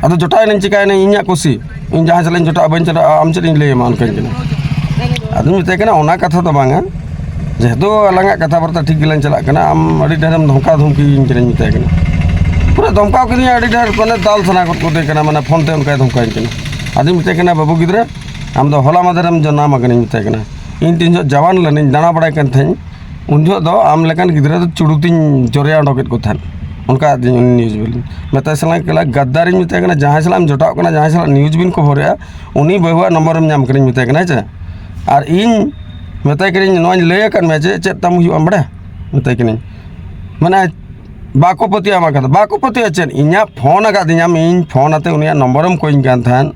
ᱟᱫᱚ ᱡᱚᱴᱟᱣ ᱮᱱᱟᱹᱧ, ᱪᱤᱠᱟᱹᱭᱮᱱᱟᱹᱧ, ᱤᱧᱟᱹᱜ ᱠᱩᱥᱤ, ᱤᱧ ᱡᱟᱦᱟᱸᱭ ᱥᱟᱞᱟᱜ ᱤᱧ ᱡᱚᱴᱟᱜᱼᱟ, ᱵᱟᱹᱧ ᱪᱟᱞᱟᱜᱼᱟ, ᱟᱢ ᱪᱮᱫ ᱤᱧ ᱞᱟᱹᱭ ᱟᱢᱟ, ᱚᱱᱠᱟᱧ ᱠᱟᱱᱟ᱾ ᱟᱫᱚᱧ ᱢᱮᱛᱟᱭ ᱠᱟᱱᱟ, ᱚᱱᱟ ᱠᱟᱛᱷᱟ ᱫᱚ ᱵᱟᱝᱟ, ᱡᱮᱦᱮᱛᱩ ᱟᱞᱟᱝᱟᱜ ᱠᱟᱛᱷᱟ ᱵᱟᱨᱛᱟ ᱴᱷᱤᱠ ᱜᱮᱞᱟᱝ ᱪᱟᱞᱟᱜ ᱠᱟᱱᱟ, ᱟᱢ ᱟᱹᱰᱤ ᱰᱷᱮᱨᱮᱢ ᱫᱷᱚᱢᱠᱟᱣ ᱫᱷᱢᱠᱤᱭᱟᱹᱧ ᱠᱟᱱᱟᱧ ᱢᱮᱛᱟᱭ ᱠᱟᱱᱟ᱾ ᱯᱩᱨᱟᱹ ᱫᱷᱚᱢᱠᱟᱣ ᱠᱤᱫᱤᱧᱟ ᱟᱹᱰᱤ ᱰᱷᱮᱨ, ᱢᱟᱱᱮ ᱫᱟᱞ ᱥᱟᱱᱟ ᱜᱚᱫ ᱠᱚᱫᱮ ᱠᱟᱱᱟ, ᱢᱟᱱᱮ ᱯᱷᱳᱱ ᱛᱮ ᱚᱱᱠᱟᱭ ᱫᱷᱚᱢᱠᱟᱣᱤᱧ ᱠᱟᱱᱟ᱾ ᱟᱫᱚᱧ ᱢᱮᱛᱟᱭ ᱠᱟᱱᱟ, "ᱵᱟᱹᱵᱩ ᱜᱤᱫᱽᱨᱟᱹ, ᱟᱢ ᱫᱚ ᱦᱚᱞᱟ ᱢᱟᱫᱷᱮᱨᱮᱢ ᱡᱟᱱᱟᱢ ᱟᱠᱟᱱᱟᱧ," ᱢᱮᱛᱟᱭ ᱠᱟᱱᱟ᱾ "ᱤᱧ ᱛᱤᱱ ᱡᱚᱦᱚᱜ ᱡᱟᱣᱟᱱ ᱞᱮᱱᱟᱹᱧ, ᱫᱟᱬᱟ ᱵᱟᱲᱟᱭ ᱠᱟᱱ ᱛᱟᱦᱮᱸᱧ, ᱩᱱ ᱡᱚᱦᱚᱜ ᱫᱚ ᱟᱢ ᱞᱮᱠᱟᱱ ᱜᱤᱫᱽᱨᱟᱹ ᱫᱚ ᱪᱩᱲᱩᱛᱤᱧ ᱡᱚᱨᱭᱟ ᱚᱰᱚᱠᱮᱫ ᱠᱚ ᱛᱟᱦᱮᱸᱫ, ᱚᱱᱠᱟ ᱟᱫᱤᱧ ᱩᱱᱤ ᱱᱤᱭᱩᱡᱽ ᱵᱟᱞᱟ ᱢᱮᱛᱟᱭ ᱥᱟᱞᱟᱜ ᱜᱟᱫᱫᱟᱨᱤᱧ ᱢᱮᱛᱟᱭ ᱠᱟᱱᱟ, ᱡᱟᱦᱟᱸᱭ ᱥᱟᱞᱟᱜ ᱮᱢ ᱡᱚᱴᱟᱜ ᱠᱟᱱᱟ, ᱡᱟᱦᱟᱸᱭ ᱥᱟᱞᱟᱜ ᱱᱤᱭᱩᱡᱽ ᱵᱤᱱ ᱠᱷᱚᱵᱚᱨᱮᱜᱼᱟ, ᱩᱱᱤ ᱵᱟᱹᱦᱩᱣᱟᱜ ᱱᱚᱢᱵᱚᱨᱮᱢ ᱧᱟᱢ ᱠᱟᱹᱱᱟᱹᱧ ᱢᱮᱛᱟᱭ ᱠᱟᱱᱟ, ᱦᱮᱸ ᱪᱮ? ᱟᱨ ᱤᱧ ᱢᱮᱛᱟᱭ ᱠᱟᱹᱱᱟᱹᱧ, ᱱᱚᱣᱟᱧ ᱞᱟᱹᱭ ᱟᱠᱟᱫ ᱢᱮᱭᱟ ᱡᱮ ᱪᱮᱫ ᱛᱟᱢ ᱦᱩᱭᱩᱜᱼᱟ ᱵᱟᱲᱟᱭᱟ?" ᱢᱮᱛᱟᱭ ᱠᱟᱹᱱᱟᱹᱧ, ᱢᱟᱱᱮ, ᱵᱟᱠᱚ ᱯᱟᱹᱛᱭᱟᱹᱣ ᱟᱢᱟᱜ ᱠᱟᱛᱷᱟ, ᱵᱟᱠᱚ ᱯᱟᱹᱛᱭᱟᱹᱣ ᱪᱮᱫ? ᱤᱧᱟᱹᱜ ᱯᱷᱳᱱ ᱟᱠᱟᱫᱤᱧᱟᱢ, ᱤᱧ ᱯᱷᱳᱱ ᱟᱛᱮ ᱩᱱᱤᱭᱟᱜ ᱱᱚᱢᱵᱚᱨᱮᱢ ᱠᱚᱭᱤᱧ ᱠᱟᱱ ᱛᱟᱦᱮᱸᱫ,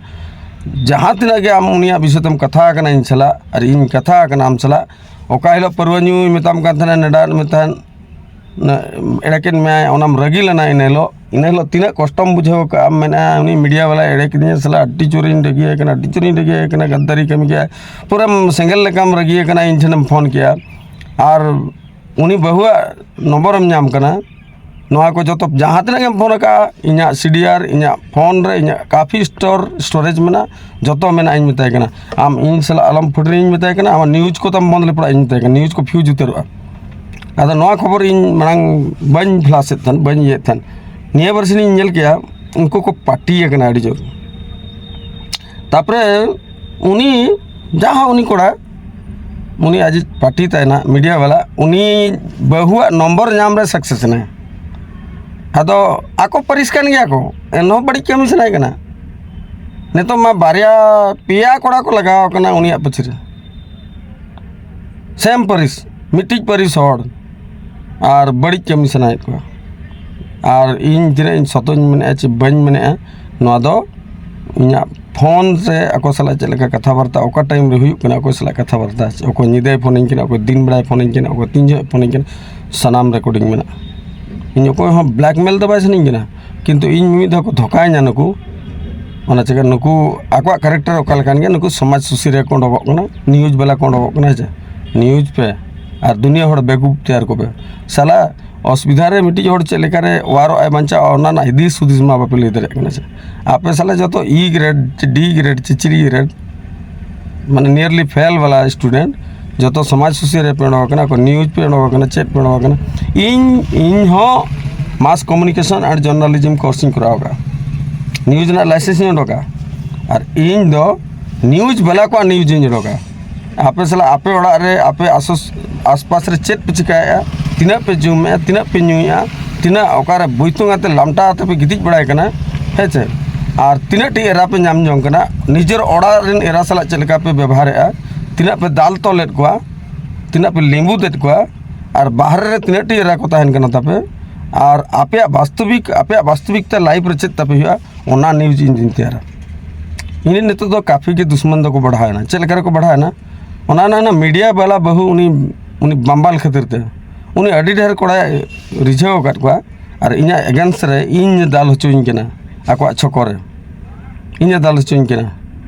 ᱡᱟᱦᱟᱸ ᱛᱤᱱᱟᱹᱜ ᱜᱮ ᱟᱢ ᱩᱱᱤᱭᱟᱜ ᱵᱤᱥᱚᱭ ᱛᱮᱢ ᱠᱟᱛᱷᱟ ᱟᱠᱟᱱᱟ ᱤᱧ ᱥᱟᱞᱟᱜ, ᱟᱨ ᱤᱧ ᱠᱟᱛᱷᱟ ᱟᱠᱟᱱᱟ ᱟᱢ ᱥᱟᱞᱟᱜ, ᱚᱠᱟ ᱦᱤᱞᱳᱜ ᱯᱟᱹᱨᱣᱟᱹ ᱧᱩᱭ ᱢᱮᱛᱟᱢ ᱠᱟᱱ ᱛᱟᱦᱮᱱᱟ, ᱱᱮᱰᱟ ᱢᱮᱛᱟᱦᱮᱱ, ᱚᱱᱟ ᱮᱲᱮ ᱠᱮᱫ ᱢᱮᱭᱟᱭ, ᱚᱱᱟᱢ ᱨᱟᱹᱜᱤ ᱞᱮᱱᱟ ᱤᱱᱟᱹ ᱦᱤᱞᱳᱜ, ᱤᱱᱟᱹ ᱦᱤᱞᱳᱜ ᱛᱤᱱᱟᱹᱜ ᱠᱚᱥᱴᱚᱢ ᱵᱩᱡᱷᱟᱹᱣ ᱠᱟᱜᱼᱟ, ᱢᱮᱱᱟ ᱩᱱᱤ ᱢᱤᱰᱤᱭᱟ ᱵᱟᱞᱟᱭ ᱮᱲᱮ ᱠᱤᱫᱤᱧᱟ, ᱥᱟᱞᱟ ᱟᱹᱰᱤ ᱡᱳᱨᱤᱧ ᱨᱟᱹᱜᱤ ᱟᱠᱟᱱᱟ, ᱟᱹᱰᱤ ᱡᱳᱨᱤᱧ ᱨᱟᱹᱜᱤ ᱟᱠᱟᱱᱟ, ᱜᱟᱫᱫᱟᱨᱤ ᱠᱟᱹᱢᱤ ᱜᱮᱭᱟ, ᱯᱩᱨᱟᱹᱢ ᱥᱮᱸᱜᱮᱞ ᱞᱮᱠᱟᱢ ᱨᱟᱹᱜᱤ ᱟᱠᱟᱱᱟ, ᱤᱧ ᱴᱷᱮᱱᱮᱢ ᱯᱷᱳᱱ ᱠᱮᱜᱼᱟ, ᱟᱨ ᱩᱱᱤ ᱵᱟᱹᱦᱩᱣᱟᱜ ᱱᱚᱢᱵᱚᱨᱮᱢ ᱧᱟᱢ ᱠᱟᱱᱟ, ᱱᱚᱣᱟ ᱠᱚ ᱡᱚᱛᱚ ᱡᱟᱦᱟᱸ ᱛᱤᱱᱟᱹᱜ ᱜᱮᱢ ᱯᱷᱳᱱ ᱟᱠᱟᱫᱼᱟ, ᱤᱧᱟᱹᱜ ᱥᱤᱰᱤᱟᱨ, ᱤᱧᱟᱹᱜ ᱯᱷᱳᱱ ᱨᱮ ᱤᱧᱟᱹᱜ ᱠᱟᱯᱷᱤ ᱥᱴᱳᱨ ᱥᱴᱳᱨᱮᱡᱽ ᱢᱮᱱᱟᱜᱼᱟ, ᱡᱚᱛᱚ ᱢᱮᱱᱟᱜᱼᱟ᱾ ᱤᱧ ᱢᱮᱛᱟᱭ ᱠᱟᱱᱟ, ᱟᱢ ᱤᱧ ᱥᱟᱞᱟᱜ ᱟᱞᱚᱢ ᱯᱷᱟᱹᱴᱨᱤᱧ ᱢᱮᱛᱟᱭ ᱠᱟᱱᱟ, ᱟᱢᱟᱜ ᱱᱤᱭᱩᱡᱽ ᱠᱚ ᱛᱟᱢ ᱵᱚᱱᱫ ᱞᱮᱯᱲᱟ, ᱤᱧ ᱢᱮᱛᱟᱭ ᱠᱟᱱᱟ, ᱱᱤᱭᱩᱡᱽ ᱠᱚ ᱯᱷᱤᱭᱩᱡᱽ ᱩᱛᱟᱹᱨᱚᱜᱼᱟ᱾ ᱟᱫᱚ ᱱᱚᱣᱟ ᱠᱷᱚᱵᱚᱨ ᱤᱧ ᱢᱟᱲᱟᱝ ᱵᱟᱹᱧ ᱯᱷᱞᱟᱥ ᱮᱫ ᱛᱟᱦᱮᱱ, ᱵᱟᱹᱧ ᱤᱭᱟᱹᱭᱮᱫ ᱛᱟᱦᱮᱱ᱾ ᱱᱤᱭᱟᱹ ᱵᱟᱨ ᱥᱤᱧ ᱤᱧ ᱧᱮᱞ ᱠᱮᱜᱼᱟ, ᱩᱱᱠᱩ ᱠᱚ ᱯᱟᱨᱴᱤ ᱟᱠᱟᱱᱟ ᱟᱹᱰᱤ ᱡᱳᱨ᱾ ᱛᱟᱨᱯᱚᱨᱮ ᱩᱱᱤ ᱡᱟᱦᱟᱸ ᱩᱱᱤ ᱠᱚᱲᱟ, ᱩᱱᱤ ᱟᱡᱤᱡ ᱯᱟᱨᱴᱤ ᱛᱟᱭᱱᱟ ᱢᱤᱰᱤᱭᱟ ᱵᱟᱞᱟ, ᱩᱱᱤ ᱵᱟᱹᱦᱩᱣᱟᱜ ᱱᱚᱢᱵᱚᱨ ᱧᱟᱢ ᱨᱮ ᱥᱟᱠᱥᱮᱥ ᱮᱱᱟᱭ᱾ ᱟᱫᱚ ᱟᱠᱚ ᱯᱟᱹᱨᱤᱥ ᱠᱟᱱ ᱜᱮᱭᱟ ᱠᱚ, ᱮᱱᱦᱚᱸ ᱵᱟᱹᱲᱤᱡ ᱠᱟᱹᱢᱤ ᱥᱟᱱᱟᱭᱮ ᱠᱟᱱᱟ᱾ ᱱᱤᱛᱚᱜ ᱢᱟ ᱵᱟᱨᱭᱟ ᱯᱮᱭᱟ ᱠᱚᱲᱟ ᱠᱚ ᱞᱟᱜᱟᱣ ᱠᱟᱱᱟ ᱩᱱᱤᱭᱟᱜ ᱯᱟᱹᱪᱷᱤ ᱨᱮ, ᱥᱮᱢ ᱯᱟᱹᱨᱤᱥ, ᱢᱤᱫᱴᱤᱡ ᱯᱟᱹᱨᱤᱥ ᱦᱚᱲ, ᱟᱨ ᱵᱟᱹᱲᱤᱡ ᱠᱟᱹᱢᱤ ᱥᱟᱱᱟᱭᱮᱫ ᱠᱚᱣᱟ᱾ ᱟᱨ ᱤᱧ ᱛᱤᱱᱟᱹᱜ ᱤᱧ ᱥᱚᱛᱚᱧ ᱢᱮᱱᱮᱫᱼᱟ ᱪᱮ ᱵᱟᱹᱧ ᱢᱮᱱᱮᱫᱼᱟ, ᱱᱚᱣᱟ ᱫᱚ ᱤᱧᱟᱹᱜ ᱯᱷᱳᱱ ᱨᱮ ᱟᱠᱚ ᱥᱟᱞᱟᱜ ᱪᱮᱫ ᱞᱮᱠᱟ ᱠᱟᱛᱷᱟ ᱵᱟᱨᱛᱟ, ᱚᱠᱟ ᱴᱟᱭᱤᱢ ᱨᱮ ᱦᱩᱭᱩᱜ ᱠᱟᱱᱟ, ᱚᱠᱚᱭ ᱥᱟᱞᱟᱜ ᱠᱟᱛᱷᱟ ᱵᱟᱨᱛᱟ, ᱚᱠᱚᱭ ᱧᱤᱫᱟᱹᱭ ᱯᱷᱳᱱᱟᱹᱧ ᱠᱟᱱᱟ, ᱚᱠᱚᱭ ᱫᱤᱱ ᱵᱮᱲᱟᱭ ᱯᱷᱳᱱᱟᱹᱧ ᱠᱟᱱᱟ, ᱚᱠᱚᱭ ᱛᱤᱱ ᱡᱚᱦᱚᱜ ᱯᱷᱳᱱᱟᱹᱧ ᱠᱟᱱᱟ, ᱥᱟᱱᱟᱢ ᱨᱮᱠᱚᱨᱰᱤᱝ ᱢᱮᱱᱟᱜᱼᱟ᱾ ᱤᱧ ᱚᱠᱚᱭ ᱦᱚᱸ ᱵᱞᱮᱠᱢᱮᱞ ᱫᱚ ᱵᱟᱭ ᱥᱟᱱᱟᱧ ᱠᱟᱱᱟ, ᱠᱤᱱᱛᱩ ᱤᱧ ᱢᱤᱢᱤᱫ ᱫᱷᱟᱣ ᱠᱚ ᱫᱷᱳᱠᱟᱧᱟ ᱱᱩᱠᱩ᱾ ᱚᱱᱟ ᱪᱤᱠᱟᱹ ᱱᱩᱠᱩ ᱟᱠᱚᱣᱟᱜ ᱠᱮᱨᱮᱠᱴᱟᱨ ᱚᱠᱟ ᱞᱮᱠᱟᱱ ᱜᱮᱭᱟ, ᱱᱩᱠᱩ ᱥᱚᱢᱟᱡᱽ ᱥᱩᱥᱟᱹᱨᱤᱭᱟᱹ ᱠᱚ ᱩᱰᱩᱠᱚᱜ ᱠᱟᱱᱟ, ᱱᱤᱭᱩᱡᱽ ᱵᱟᱞᱟ ᱠᱚ ᱩᱰᱩᱠᱚᱜ ᱠᱟᱱᱟ, ᱦᱮᱸ ᱪᱮ? ᱱᱤᱭᱩᱡᱽ ᱯᱮ ᱟᱨ ᱫᱩᱱᱤᱭᱟᱹ ᱦᱚᱲ ᱵᱮᱠᱩᱯ ᱛᱮᱭᱟᱨ ᱠᱚᱯᱮ᱾ ᱥᱟᱞᱟ ᱚᱥᱩᱵᱤᱫᱷᱟ ᱨᱮ ᱢᱤᱫᱴᱤᱡ ᱦᱚᱲ ᱪᱮᱫ ᱞᱮᱠᱟᱨᱮ ᱚᱣᱟᱨᱚᱜ ᱟᱭ, ᱵᱟᱧᱪᱟᱣ, ᱚᱱᱟ ᱨᱮᱱᱟᱜ ᱦᱤᱫᱤᱥ ᱦᱩᱫᱤᱥ ᱢᱟ ᱵᱟᱯᱮ ᱞᱟᱹᱭ ᱫᱟᱲᱮᱭᱟᱜ ᱠᱟᱱᱟ ᱥᱮ᱾ ᱟᱯᱮ ᱥᱟᱞᱟ ᱡᱚᱛᱚ ᱤ ᱜᱨᱮᱰ ᱪᱮ ᱰᱤ ᱜᱨᱮᱰ ᱪᱮ ᱪᱤᱞᱤ ᱜᱨᱮᱰ, ᱢᱟᱱᱮ nearly fail ᱵᱟᱞᱟ ᱥᱴᱩᱰᱮᱱᱴ, ᱡᱚᱛᱚ ᱥᱚᱢᱟᱡᱽ ᱥᱩᱥᱟᱹᱨᱤᱭᱟᱹ ᱯᱮ ᱚᱰᱚᱠ ᱟᱠᱟᱱᱟ, ᱚᱠᱚᱭ ᱱᱤᱭᱩᱡᱽ ᱯᱮ ᱚᱰᱚᱠ ᱟᱠᱟᱱᱟ, ᱪᱮᱫ ᱯᱮ ᱚᱰᱚᱠ ᱟᱠᱟᱱᱟ᱾ ᱤᱧ, ᱤᱧ ᱦᱚᱸ mass communication and journalism course ᱤᱧ ᱠᱚᱨᱟᱣ ᱟᱠᱟᱫᱼᱟ, ᱱᱤᱭᱩᱡᱽ ᱨᱮᱱᱟᱜ ᱞᱟᱭᱥᱮᱱᱥ ᱤᱧ ᱚᱰᱚᱠᱟ, ᱟᱨ ᱤᱧ ᱫᱚ ᱱᱤᱭᱩᱡᱽ ᱵᱟᱞᱟ ᱠᱚᱣᱟᱜ ᱱᱤᱭᱩᱡᱽ ᱤᱧ ᱚᱰᱚᱠᱟ᱾ ᱟᱯᱮ ᱥᱟᱞᱟᱜ ᱟᱯᱮ ᱚᱲᱟᱜ ᱨᱮ ᱟᱯᱮ ᱟᱥᱚᱥ-, ᱟᱥᱯᱟᱥ ᱨᱮ ᱪᱮᱫ ᱯᱮ ᱪᱤᱠᱟᱹᱭᱮᱫᱼᱟ, ᱛᱤᱱᱟᱹᱜ ᱯᱮ ᱡᱚᱢᱮᱫᱼᱟ, ᱛᱤᱱᱟᱹᱜ ᱯᱮ ᱧᱩᱭᱮᱫᱼᱟ, ᱛᱤᱱᱟᱹᱜ ᱚᱠᱟᱨᱮ ᱵᱩᱭᱛᱩᱝ ᱟᱛᱮ ᱞᱟᱢᱴᱟ ᱟᱛᱮ ᱯᱮ ᱜᱤᱛᱤᱡ ᱵᱟᱲᱟᱭ ᱠᱟᱱᱟ, ᱦᱮᱸ ᱪᱮ? ᱟᱨ ᱛᱤᱱᱟᱹᱜ ᱴᱤ ᱮᱨᱟ ᱯᱮ ᱧᱟᱢ ᱡᱚᱝ ᱠᱟᱱᱟ, ᱱᱤᱡᱮᱨ ᱚᱲᱟᱜ ᱨᱮᱱ ᱮᱨᱟ ᱥᱟᱞᱟᱜ ᱪᱮᱫ ᱞᱮᱠᱟ ᱯᱮ ᱵᱮᱵᱚᱦᱟᱨᱮᱫᱼᱟ, ᱛᱤᱱᱟᱹᱜ ᱯᱮ ᱫᱟᱞ ᱛᱚᱞᱮᱫ ᱠᱚᱣᱟ, ᱛᱤᱱᱟᱹᱜ ᱯᱮ ᱞᱤᱸᱵᱩᱫ ᱮᱫ ᱠᱚᱣᱟ, ᱟᱨ ᱵᱟᱦᱨᱮ ᱨᱮ ᱛᱤᱱᱟᱹᱜ ᱴᱤ ᱮᱨᱟ ᱠᱚ ᱛᱟᱦᱮᱱ ᱠᱟᱱᱟ ᱛᱟᱯᱮ, ᱟᱨ ᱟᱯᱮᱭᱟᱜ ᱵᱟᱥᱛᱚᱵᱤᱠ, ᱟᱯᱮᱭᱟᱜ ᱵᱟᱥᱛᱚᱵᱤᱠ ᱛᱮ ᱞᱟᱭᱤᱯᱷ ᱨᱮ ᱪᱮᱫ ᱛᱟᱯᱮ ᱦᱩᱭᱩᱜᱼᱟ, ᱚᱱᱟ ᱱᱤᱭᱩᱡᱽ ᱤᱧ ᱫᱩᱧ ᱛᱮᱭᱟᱨᱟ᱾ ᱤᱧ ᱨᱮᱱ ᱱᱤᱛᱚᱜ ᱫᱚ ᱠᱟᱯᱷᱤ ᱜᱮ ᱫᱩᱥᱢᱟᱱ ᱫᱚᱠᱚ ᱵᱟᱲᱦᱟᱣᱮᱱᱟ᱾ ᱪᱮᱫ ᱞᱮᱠᱟ ᱨᱮᱠᱚ ᱵᱟᱲᱦᱟᱣᱮᱱᱟ? ᱚᱱᱟ, ᱚᱱᱟ, ᱚᱱᱟ ᱢᱤᱰᱤᱭᱟ ᱵᱟᱞᱟ ᱵᱟᱹᱦᱩ, ᱩᱱᱤ, ᱩᱱᱤ ᱵᱟᱢᱵᱟᱞ ᱠᱷᱟᱹᱛᱤᱨ ᱛᱮ ᱩᱱᱤ ᱟᱹᱰᱤ ᱰᱷᱮᱨ ᱠᱚᱲᱟᱭ ᱨᱤᱡᱷᱟᱹᱣ ᱟᱠᱟᱫ ᱠᱚᱣᱟ, ᱟᱨ ᱤᱧᱟᱹᱜ ᱮᱜᱮᱱᱥᱴ ᱨᱮ ᱤᱧ ᱫᱟᱞ ᱦᱚᱪᱚᱧ ᱠᱟᱱᱟ ᱟᱠᱚᱣᱟᱜ ᱪᱷᱚᱠᱚ ᱨᱮ᱾ ᱤᱧᱮ ᱫᱟᱞ ᱦᱚᱪᱚᱧ ᱠᱟᱱᱟ᱾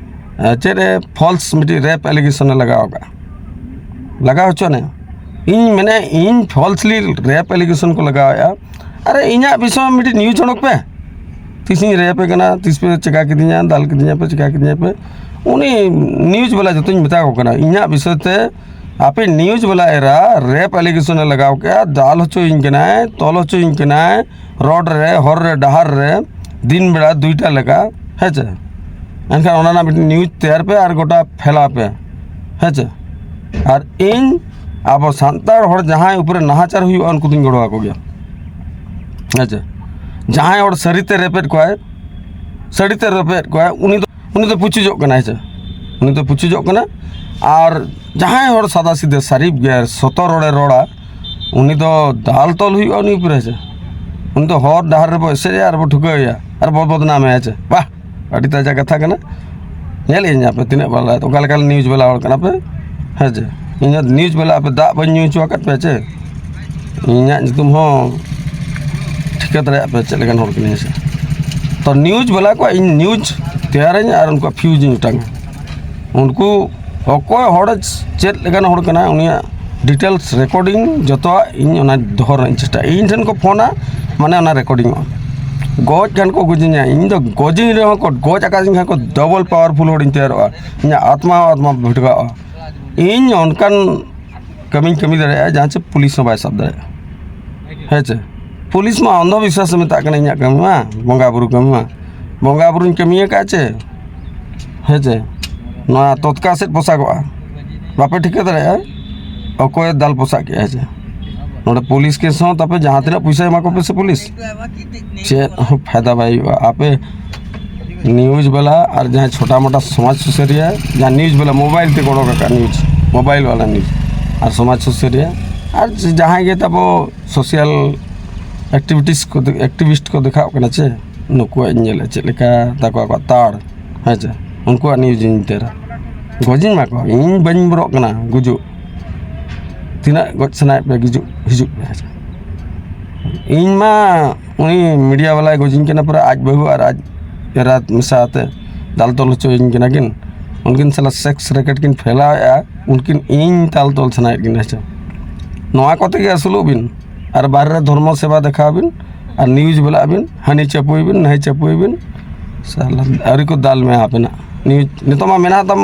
ᱟᱨ ᱪᱮᱫ ᱮ ᱯᱷᱚᱞᱥ ᱢᱤᱫᱴᱤᱡ ᱨᱮᱯ ᱮᱞᱤᱜᱮᱥᱚᱱ ᱮ ᱞᱟᱜᱟᱣ ᱟᱠᱟᱫᱼᱟ, ᱞᱟᱜᱟᱣ ᱦᱚᱪᱚ ᱟᱱᱮ᱾ ᱤᱧ ᱢᱮᱱᱮᱫ, ᱤᱧ ᱯᱷᱚᱞᱥᱞᱤ ᱨᱮᱯ ᱮᱞᱤᱜᱮᱥᱚᱱ ᱠᱚ ᱞᱟᱜᱟᱣᱮᱫᱼᱟ, ᱟᱨᱮ, ᱤᱧᱟᱹᱜ ᱵᱤᱥᱚᱭ ᱢᱤᱫᱴᱤᱡ ᱱᱤᱭᱩᱡᱽ ᱚᱰᱚᱠ ᱯᱮ᱾ ᱛᱤᱥᱤᱧ ᱨᱮᱯ ᱮ ᱠᱟᱱᱟ, ᱛᱤᱥ ᱯᱮ ᱪᱮᱠᱟ ᱠᱤᱫᱤᱧᱟ, ᱫᱟᱞ ᱠᱤᱫᱤᱧᱟ ᱯᱮ, ᱪᱮᱠᱟ ᱠᱤᱫᱤᱧᱟ ᱯᱮ᱾ ᱩᱱᱤ ᱱᱤᱭᱩᱡᱽ ᱵᱟᱞᱟ ᱡᱚᱛᱚᱧ ᱢᱮᱛᱟ ᱠᱚ ᱠᱟᱱᱟ, ᱤᱧᱟᱹᱜ ᱵᱤᱥᱚᱭ ᱛᱮ ᱟᱯᱮ ᱱᱤᱭᱩᱡᱽ ᱵᱟᱞᱟ ᱮᱨᱟ ᱨᱮᱯ ᱟᱞᱤᱜᱮᱥᱚᱱ ᱮ ᱞᱟᱜᱟᱣ ᱠᱮᱜᱼᱟ, ᱫᱟᱞ ᱦᱚᱪᱚᱭᱤᱧ ᱠᱟᱱᱟᱭ, ᱛᱚᱞ ᱦᱚᱪᱚᱭᱤᱧ ᱠᱟᱱᱟᱭ, ᱨᱳᱰ ᱨᱮ, ᱦᱚᱨ ᱨᱮ, ᱰᱟᱦᱟᱨ ᱨᱮ, ᱫᱤᱱ ᱵᱮᱲᱟ ᱫᱩᱭᱴᱟ ᱞᱮᱠᱟ, ᱦᱮᱸ ᱪᱮ? ᱮᱱᱠᱷᱟᱱ ᱚᱱᱟ ᱨᱮᱱᱟᱜ ᱢᱤᱫᱴᱤᱡ ᱱᱤᱭᱩᱡᱽ ᱛᱮᱭᱟᱨ ᱯᱮ ᱟᱨ ᱜᱚᱴᱟ ᱯᱷᱮᱞᱟᱣ ᱯᱮ, ᱦᱮᱸ ᱪᱮ? ᱟᱨ ᱤᱧ ᱟᱵᱚ ᱥᱟᱱᱛᱟᱲ ᱦᱚᱲ ᱡᱟᱦᱟᱸᱭ ᱩᱯᱚᱨᱮ ᱱᱟᱦᱟᱪᱟᱨ ᱦᱩᱭᱩᱜᱼᱟ, ᱩᱱᱠᱩ ᱫᱚᱧ ᱜᱚᱲᱚ ᱟᱠᱚ ᱜᱮᱭᱟ, ᱦᱮᱸ ᱪᱮ? ᱡᱟᱦᱟᱸᱭ ᱦᱚᱲ ᱥᱟᱹᱨᱤᱛᱮ ᱨᱮᱯᱮᱫ ᱠᱚᱣᱟᱭ, ᱥᱟᱹᱨᱤᱛᱮ ᱨᱮᱯᱮᱫ ᱠᱚᱣᱟᱭ, ᱩᱱᱤ ᱫᱚ, ᱩᱱᱤ ᱫᱚ ᱯᱩᱪᱩᱡᱚᱜ ᱠᱟᱱᱟᱭ, ᱦᱮᱸ ᱪᱮ? ᱩᱱᱤ ᱫᱚ ᱯᱩᱪᱩᱡᱚᱜ ᱠᱟᱱᱟ᱾ ᱟᱨ ᱡᱟᱦᱟᱸᱭ ᱦᱚᱲ ᱥᱟᱫᱟ ᱥᱤᱫᱟᱹ ᱥᱟᱹᱨᱤ ᱜᱮ ᱥᱚᱛᱚ ᱨᱚᱲᱮ ᱨᱚᱲᱟ, ᱩᱱᱤ ᱫᱚ ᱫᱟᱞ ᱛᱚᱞ ᱦᱩᱭᱩᱜᱼᱟ ᱩᱱᱤ ᱩᱯᱚᱨᱮ, ᱦᱮᱸ ᱪᱮ? ᱩᱱᱤ ᱫᱚ ᱦᱚᱨ ᱰᱟᱦᱟᱨ ᱨᱮᱵᱚ ᱮᱥᱮᱫᱮᱭᱟ ᱟᱨ ᱵᱚ ᱴᱷᱩᱠᱟᱹᱣᱮᱭᱟ ᱟᱨ ᱵᱚ ᱵᱚᱫᱱᱟᱢᱮᱭᱟ, ᱦᱮᱸ ᱪᱮ? ᱵᱟᱦ, ᱟᱹᱰᱤ ᱛᱟᱡᱟ ᱠᱟᱛᱷᱟ ᱠᱟᱱᱟ᱾ ᱧᱮᱞᱮᱫ ᱟᱹᱧ ᱟᱯᱮ ᱛᱤᱱᱟᱹᱜ ᱵᱟᱞᱟ, ᱚᱠᱟ ᱞᱮᱠᱟᱱ ᱱᱤᱭᱩᱡᱽ ᱵᱟᱞᱟ ᱦᱚᱲ ᱠᱟᱱᱟ ᱯᱮ, ᱦᱮᱸ ᱪᱮ? ᱤᱧᱟᱹᱜ ᱱᱤᱭᱩᱡᱽ ᱵᱟᱞᱟ ᱟᱯᱮ ᱫᱟᱜ ᱵᱟᱹᱧ ᱧᱩ ᱦᱚᱪᱚ ᱟᱠᱟᱫ ᱯᱮᱭᱟ ᱪᱮ? ᱤᱧᱟᱹᱜ ᱧᱩᱛᱩᱢ ᱦᱚᱸ ᱴᱷᱤᱠᱟᱹ ᱫᱟᱲᱮᱭᱟᱜ ᱯᱮ ᱪᱮᱫ ᱞᱮᱠᱟᱱ ᱦᱚᱲ ᱠᱟᱹᱱᱟᱹᱧ ᱥᱮ᱾ ᱛᱚ ᱱᱤᱭᱩᱡᱽ ᱵᱟᱞᱟ ᱠᱚᱣᱟᱜ ᱤᱧ ᱱᱤᱭᱩᱡᱽ ᱛᱮᱭᱟᱨᱟᱹᱧ ᱟᱨ ᱩᱱᱠᱩᱣᱟᱜ ᱯᱷᱤᱭᱩᱡᱽ ᱤᱧ ᱚᱴᱟᱝᱟ᱾ ᱩᱱᱠᱩ ᱚᱠᱚᱭ ᱦᱚᱲ ᱪᱮᱫ ᱞᱮᱠᱟᱱ ᱦᱚᱲ ᱠᱟᱱᱟᱭ, ᱩᱱᱤᱭᱟᱜ ᱰᱤᱴᱮᱞᱥ ᱨᱮᱠᱚᱨᱰᱤᱝ ᱡᱚᱛᱚᱣᱟᱜ ᱤᱧ ᱚᱱᱟ ᱫᱚᱦᱚ ᱨᱮᱱᱟᱜ ᱤᱧ ᱪᱮᱥᱴᱟᱭᱟ᱾ ᱤᱧ ᱴᱷᱮᱱ ᱠᱚ ᱯᱷᱳᱱᱟ, ᱢᱟᱱᱮ ᱚᱱᱟ ᱨᱮᱠᱚᱨᱰᱤᱝᱚᱜᱼᱟ᱾ ᱜᱚᱡ ᱠᱷᱟᱱ ᱠᱚ ᱜᱚᱡᱤᱧᱟ, ᱤᱧ ᱫᱚ ᱜᱚᱡᱤᱧ ᱨᱮᱦᱚᱸ ᱠᱚ, ᱜᱚᱡ ᱟᱠᱟᱫᱤᱧ ᱠᱷᱟᱱ ᱠᱚ ᱰᱚᱵᱚᱞ ᱯᱟᱣᱟᱨᱯᱷᱩᱞ ᱦᱚᱲᱤᱧ ᱛᱮᱭᱟᱨᱚᱜᱼᱟ᱾ ᱤᱧᱟᱹᱜ ᱟᱛᱢᱟ ᱦᱚᱸ ᱟᱛᱢᱟ ᱵᱷᱤᱴᱠᱟᱜᱼᱟ᱾ ᱤᱧ ᱚᱱᱠᱟᱱ ᱠᱟᱹᱢᱤᱧ ᱠᱟᱹᱢᱤ ᱫᱟᱲᱮᱭᱟᱜᱼᱟ ᱡᱟᱦᱟᱸ ᱪᱮ ᱯᱩᱞᱤᱥ ᱦᱚᱸ ᱵᱟᱭ ᱥᱟᱵ ᱫᱟᱲᱮᱭᱟᱜᱼᱟ᱾ ᱦᱮᱸ ᱪᱮ? ᱯᱩᱞᱤᱥ ᱢᱟ ᱚᱱᱫᱷᱚ ᱵᱤᱥᱣᱟᱥ ᱮ ᱢᱮᱛᱟᱜ ᱠᱟᱱᱟ, ᱤᱧᱟᱹᱜ ᱠᱟᱹᱢᱤ ᱢᱟ ᱵᱚᱸᱜᱟ ᱵᱩᱨᱩ ᱠᱟᱹᱢᱤ ᱢᱟ᱾ ᱵᱚᱸᱜᱟ ᱵᱩᱨᱩᱧ ᱠᱟᱹᱢᱤ ᱟᱠᱟᱫ ᱪᱮ? ᱦᱮᱸ ᱪᱮ? ᱱᱚᱣᱟ ᱛᱚᱛᱠᱟ ᱥᱮᱫ ᱯᱚᱥᱟᱜᱚᱜᱼᱟ, ᱵᱟᱯᱮ ᱴᱷᱤᱠᱟᱹ ᱫᱟᱲᱮᱭᱟᱜᱼᱟ ᱚᱠᱚᱭᱮ ᱫᱟᱞ ᱯᱚᱥᱟᱜ ᱠᱮᱜᱼᱟ ᱪᱮ? ᱱᱚᱰᱮ ᱯᱩᱞᱤᱥ ᱠᱮᱥ ᱦᱚᱸ ᱛᱟᱯᱮ ᱡᱟᱦᱟᱸ ᱛᱤᱱᱟᱹᱜ ᱯᱚᱭᱥᱟ ᱮᱢᱟ ᱠᱚᱯᱮ ᱥᱮ ᱯᱩᱞᱤᱥ, ᱪᱮᱫ ᱦᱚᱸ ᱯᱷᱟᱭᱫᱟ ᱵᱟᱭ ᱦᱩᱭᱩᱜᱼᱟ᱾ ᱟᱯᱮ ᱱᱤᱭᱩᱡᱽ ᱵᱟᱞᱟ ᱟᱨ ᱡᱟᱦᱟᱸᱭ ᱪᱷᱳᱴᱟ ᱢᱳᱴᱟ ᱥᱚᱢᱟᱡᱽ ᱥᱩᱥᱟᱹᱨᱤᱭᱟᱹ, ᱡᱟᱦᱟᱸ ᱱᱤᱭᱩᱡᱽ ᱵᱟᱞᱟ ᱢᱳᱵᱟᱭᱤᱞ ᱛᱮ ᱜᱚᱲᱚ ᱟᱠᱟᱫ ᱱᱤᱭᱩᱡᱽ, ᱢᱳᱵᱟᱭᱤᱞ ᱵᱟᱞᱟ ᱱᱤᱭᱩᱡᱽ, ᱟᱨ ᱥᱚᱢᱟᱡᱽ ᱥᱩᱥᱟᱹᱨᱤᱭᱟᱹ ᱟᱨ ᱡᱟᱦᱟᱸᱭ ᱜᱮ ᱛᱟᱵᱚ ᱥᱳᱥᱟᱞ ᱮᱠᱴᱤᱵᱷᱤᱴᱤᱥ ᱠᱚ, ᱮᱠᱴᱤᱵᱷᱤᱥᱴ ᱠᱚ ᱫᱮᱠᱷᱟᱣ ᱠᱟᱱᱟ ᱪᱮ, ᱱᱩᱠᱩᱣᱟᱜ ᱤᱧ ᱧᱮᱞᱮᱫ ᱪᱮᱫ ᱞᱮᱠᱟ ᱛᱟᱠᱚ ᱟᱠᱚᱣᱟᱜ ᱛᱟᱲ, ᱦᱮᱸ ᱪᱮ? ᱩᱱᱠᱩᱣᱟᱜ ᱱᱤᱭᱩᱡᱽ ᱤᱧ ᱛᱮᱭᱟᱨᱟ᱾ ᱜᱚᱡᱤᱧ ᱢᱟ ᱠᱚ, ᱤᱧ ᱵᱟᱹᱧ ᱵᱚᱨᱚᱜ ᱠᱟᱱᱟ ᱜᱩᱡᱩᱜ᱾ ᱛᱤᱱᱟᱹᱜ ᱜᱚᱡ ᱥᱟᱱᱟᱭᱮᱫ ᱯᱮ, ᱜᱩᱡᱩᱜ ᱦᱤᱡᱩᱜ ᱯᱮ, ᱦᱮᱸ ᱪᱮ? ᱤᱧ ᱢᱟ ᱩᱱᱤ ᱢᱤᱰᱤᱭᱟ ᱵᱟᱞᱟᱭ ᱜᱚᱡᱤᱧ ᱠᱟᱱᱟ, ᱯᱩᱨᱟᱹ ᱟᱡ ᱵᱟᱹᱦᱩ ᱟᱨ ᱟᱡ ᱮᱨᱟ ᱢᱮᱥᱟ ᱟᱛᱮ ᱫᱟᱞ ᱛᱚᱞ ᱦᱚᱪᱚᱭᱤᱧ ᱠᱟᱱᱟ ᱠᱤᱱ᱾ ᱩᱱᱠᱤᱱ ᱥᱟᱞᱟᱜ ᱥᱮᱠᱥ ᱨᱮᱠᱮᱴ ᱠᱤᱱ ᱯᱷᱮᱞᱟᱣᱮᱫᱼᱟ, ᱩᱱᱠᱤᱱ ᱤᱧ ᱫᱟᱞ ᱛᱚᱞ ᱥᱟᱱᱟᱭᱮᱫ ᱠᱤᱱᱟ, ᱦᱮᱸ ᱪᱮ? ᱱᱚᱣᱟ ᱠᱚᱛᱮ ᱜᱮ ᱟᱹᱥᱩᱞᱚᱜ ᱵᱤᱱ᱾ ᱟᱨ ᱵᱟᱦᱨᱮ ᱨᱮ ᱫᱷᱚᱨᱢᱚ ᱥᱮᱵᱟ ᱫᱮᱠᱷᱟᱣ ᱵᱤᱱ, ᱟᱨ ᱱᱤᱭᱩᱡᱽ ᱵᱮᱱᱟᱣ ᱵᱤᱱ, ᱦᱟᱹᱱᱤ ᱪᱟᱯᱩᱭ ᱵᱤᱱ, ᱱᱟᱹᱭ ᱪᱟᱯᱩᱭ ᱵᱤᱱ᱾ ᱥᱟᱞᱟ, ᱟᱹᱣᱨᱤ ᱠᱚ ᱫᱟᱞ ᱢᱮᱭᱟ ᱟᱯᱮᱱᱟᱜ ᱱᱤᱭᱩᱡᱽ᱾ ᱱᱤᱛᱚᱜ ᱢᱟ ᱢᱮᱱᱟᱜ ᱛᱟᱢ,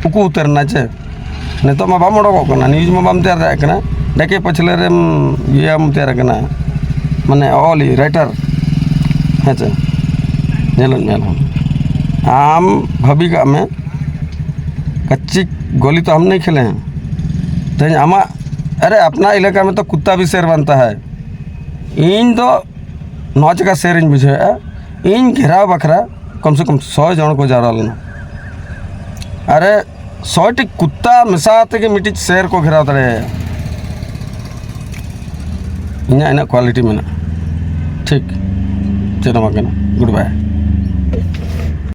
ᱩᱠᱩ ᱩᱛᱟᱹᱨ ᱮᱱᱟ ᱪᱮ? ᱱᱤᱛᱚᱜ ᱢᱟ ᱵᱟᱢ ᱚᱰᱚᱠᱚᱜ ᱠᱟᱱᱟ, ᱱᱤᱭᱩᱡᱽ ᱢᱟ ᱵᱟᱢ ᱛᱮᱭᱟᱨ ᱫᱟᱲᱮᱭᱟᱜ ᱠᱟᱱᱟ᱾ ᱰᱟᱠᱮ ᱯᱟᱹᱪᱷᱞᱟᱹ ᱨᱮᱢ ᱤᱭᱟᱹᱢ ᱛᱮᱭᱟᱨ ᱠᱟᱱᱟ, ᱢᱟᱱᱮ ᱚᱞᱤᱡ, ᱨᱟᱭᱴᱟᱨ᱾ ᱦᱮᱸ ᱪᱮ? ᱧᱮᱞᱚᱜ ᱧᱮᱞ ᱦᱚᱸ᱾ ᱟᱢ ᱵᱷᱟᱹᱵᱤ ᱠᱟᱜ ᱢᱮ, ᱠᱟᱪᱪᱤ ᱜᱚᱞᱤ ᱛᱚ ᱦᱟᱢ ᱱᱟᱦᱤᱸ ᱠᱷᱮᱞᱮ ᱦᱮᱸ᱾ ᱛᱮᱦᱮᱧ ᱟᱢᱟᱜ, ᱟᱨᱮ ᱟᱯᱱᱟ ᱤᱞᱟᱠᱟ ᱢᱮ ᱛᱚ ᱠᱩᱛᱛᱟ ᱵᱤ ᱥᱮᱨ ᱵᱟᱱᱛᱟ ᱦᱟᱭ᱾ ᱤᱧ ᱫᱚ ᱱᱚᱣᱟ ᱪᱮᱠᱟ ᱥᱮᱨ ᱤᱧ ᱵᱩᱡᱷᱟᱹᱣᱮᱫᱼᱟ, ᱤᱧ ᱜᱷᱮᱨᱟᱣ ᱵᱟᱠᱷᱨᱟ ᱠᱚᱢ ᱥᱮ ᱠᱚᱢ ᱥᱚᱭ ᱡᱚᱱ ᱠᱚ ᱡᱟᱣᱨᱟ ᱞᱮᱱᱟ᱾ ᱟᱨᱮ ᱥᱚᱭ ᱴᱤ ᱠᱩᱛᱛᱟ ᱢᱮᱥᱟ ᱛᱮᱜᱮ ᱢᱤᱫᱴᱤᱡ ᱥᱮᱨ ᱠᱚ ᱜᱷᱮᱨᱟᱣ ᱫᱟᱲᱮᱭᱟᱭᱟ᱾ ᱤᱧᱟᱹᱜ ᱤᱱᱟᱹᱜ ᱠᱳᱣᱟᱞᱤᱴᱤ ᱢᱮᱱᱟᱜᱼᱟ᱾ ᱴᱷᱤᱠ, ᱪᱮᱫ ᱦᱚᱸ ᱵᱟᱝ ᱠᱟᱱᱟ᱾ ᱜᱩᱰ ᱵᱟᱭ᱾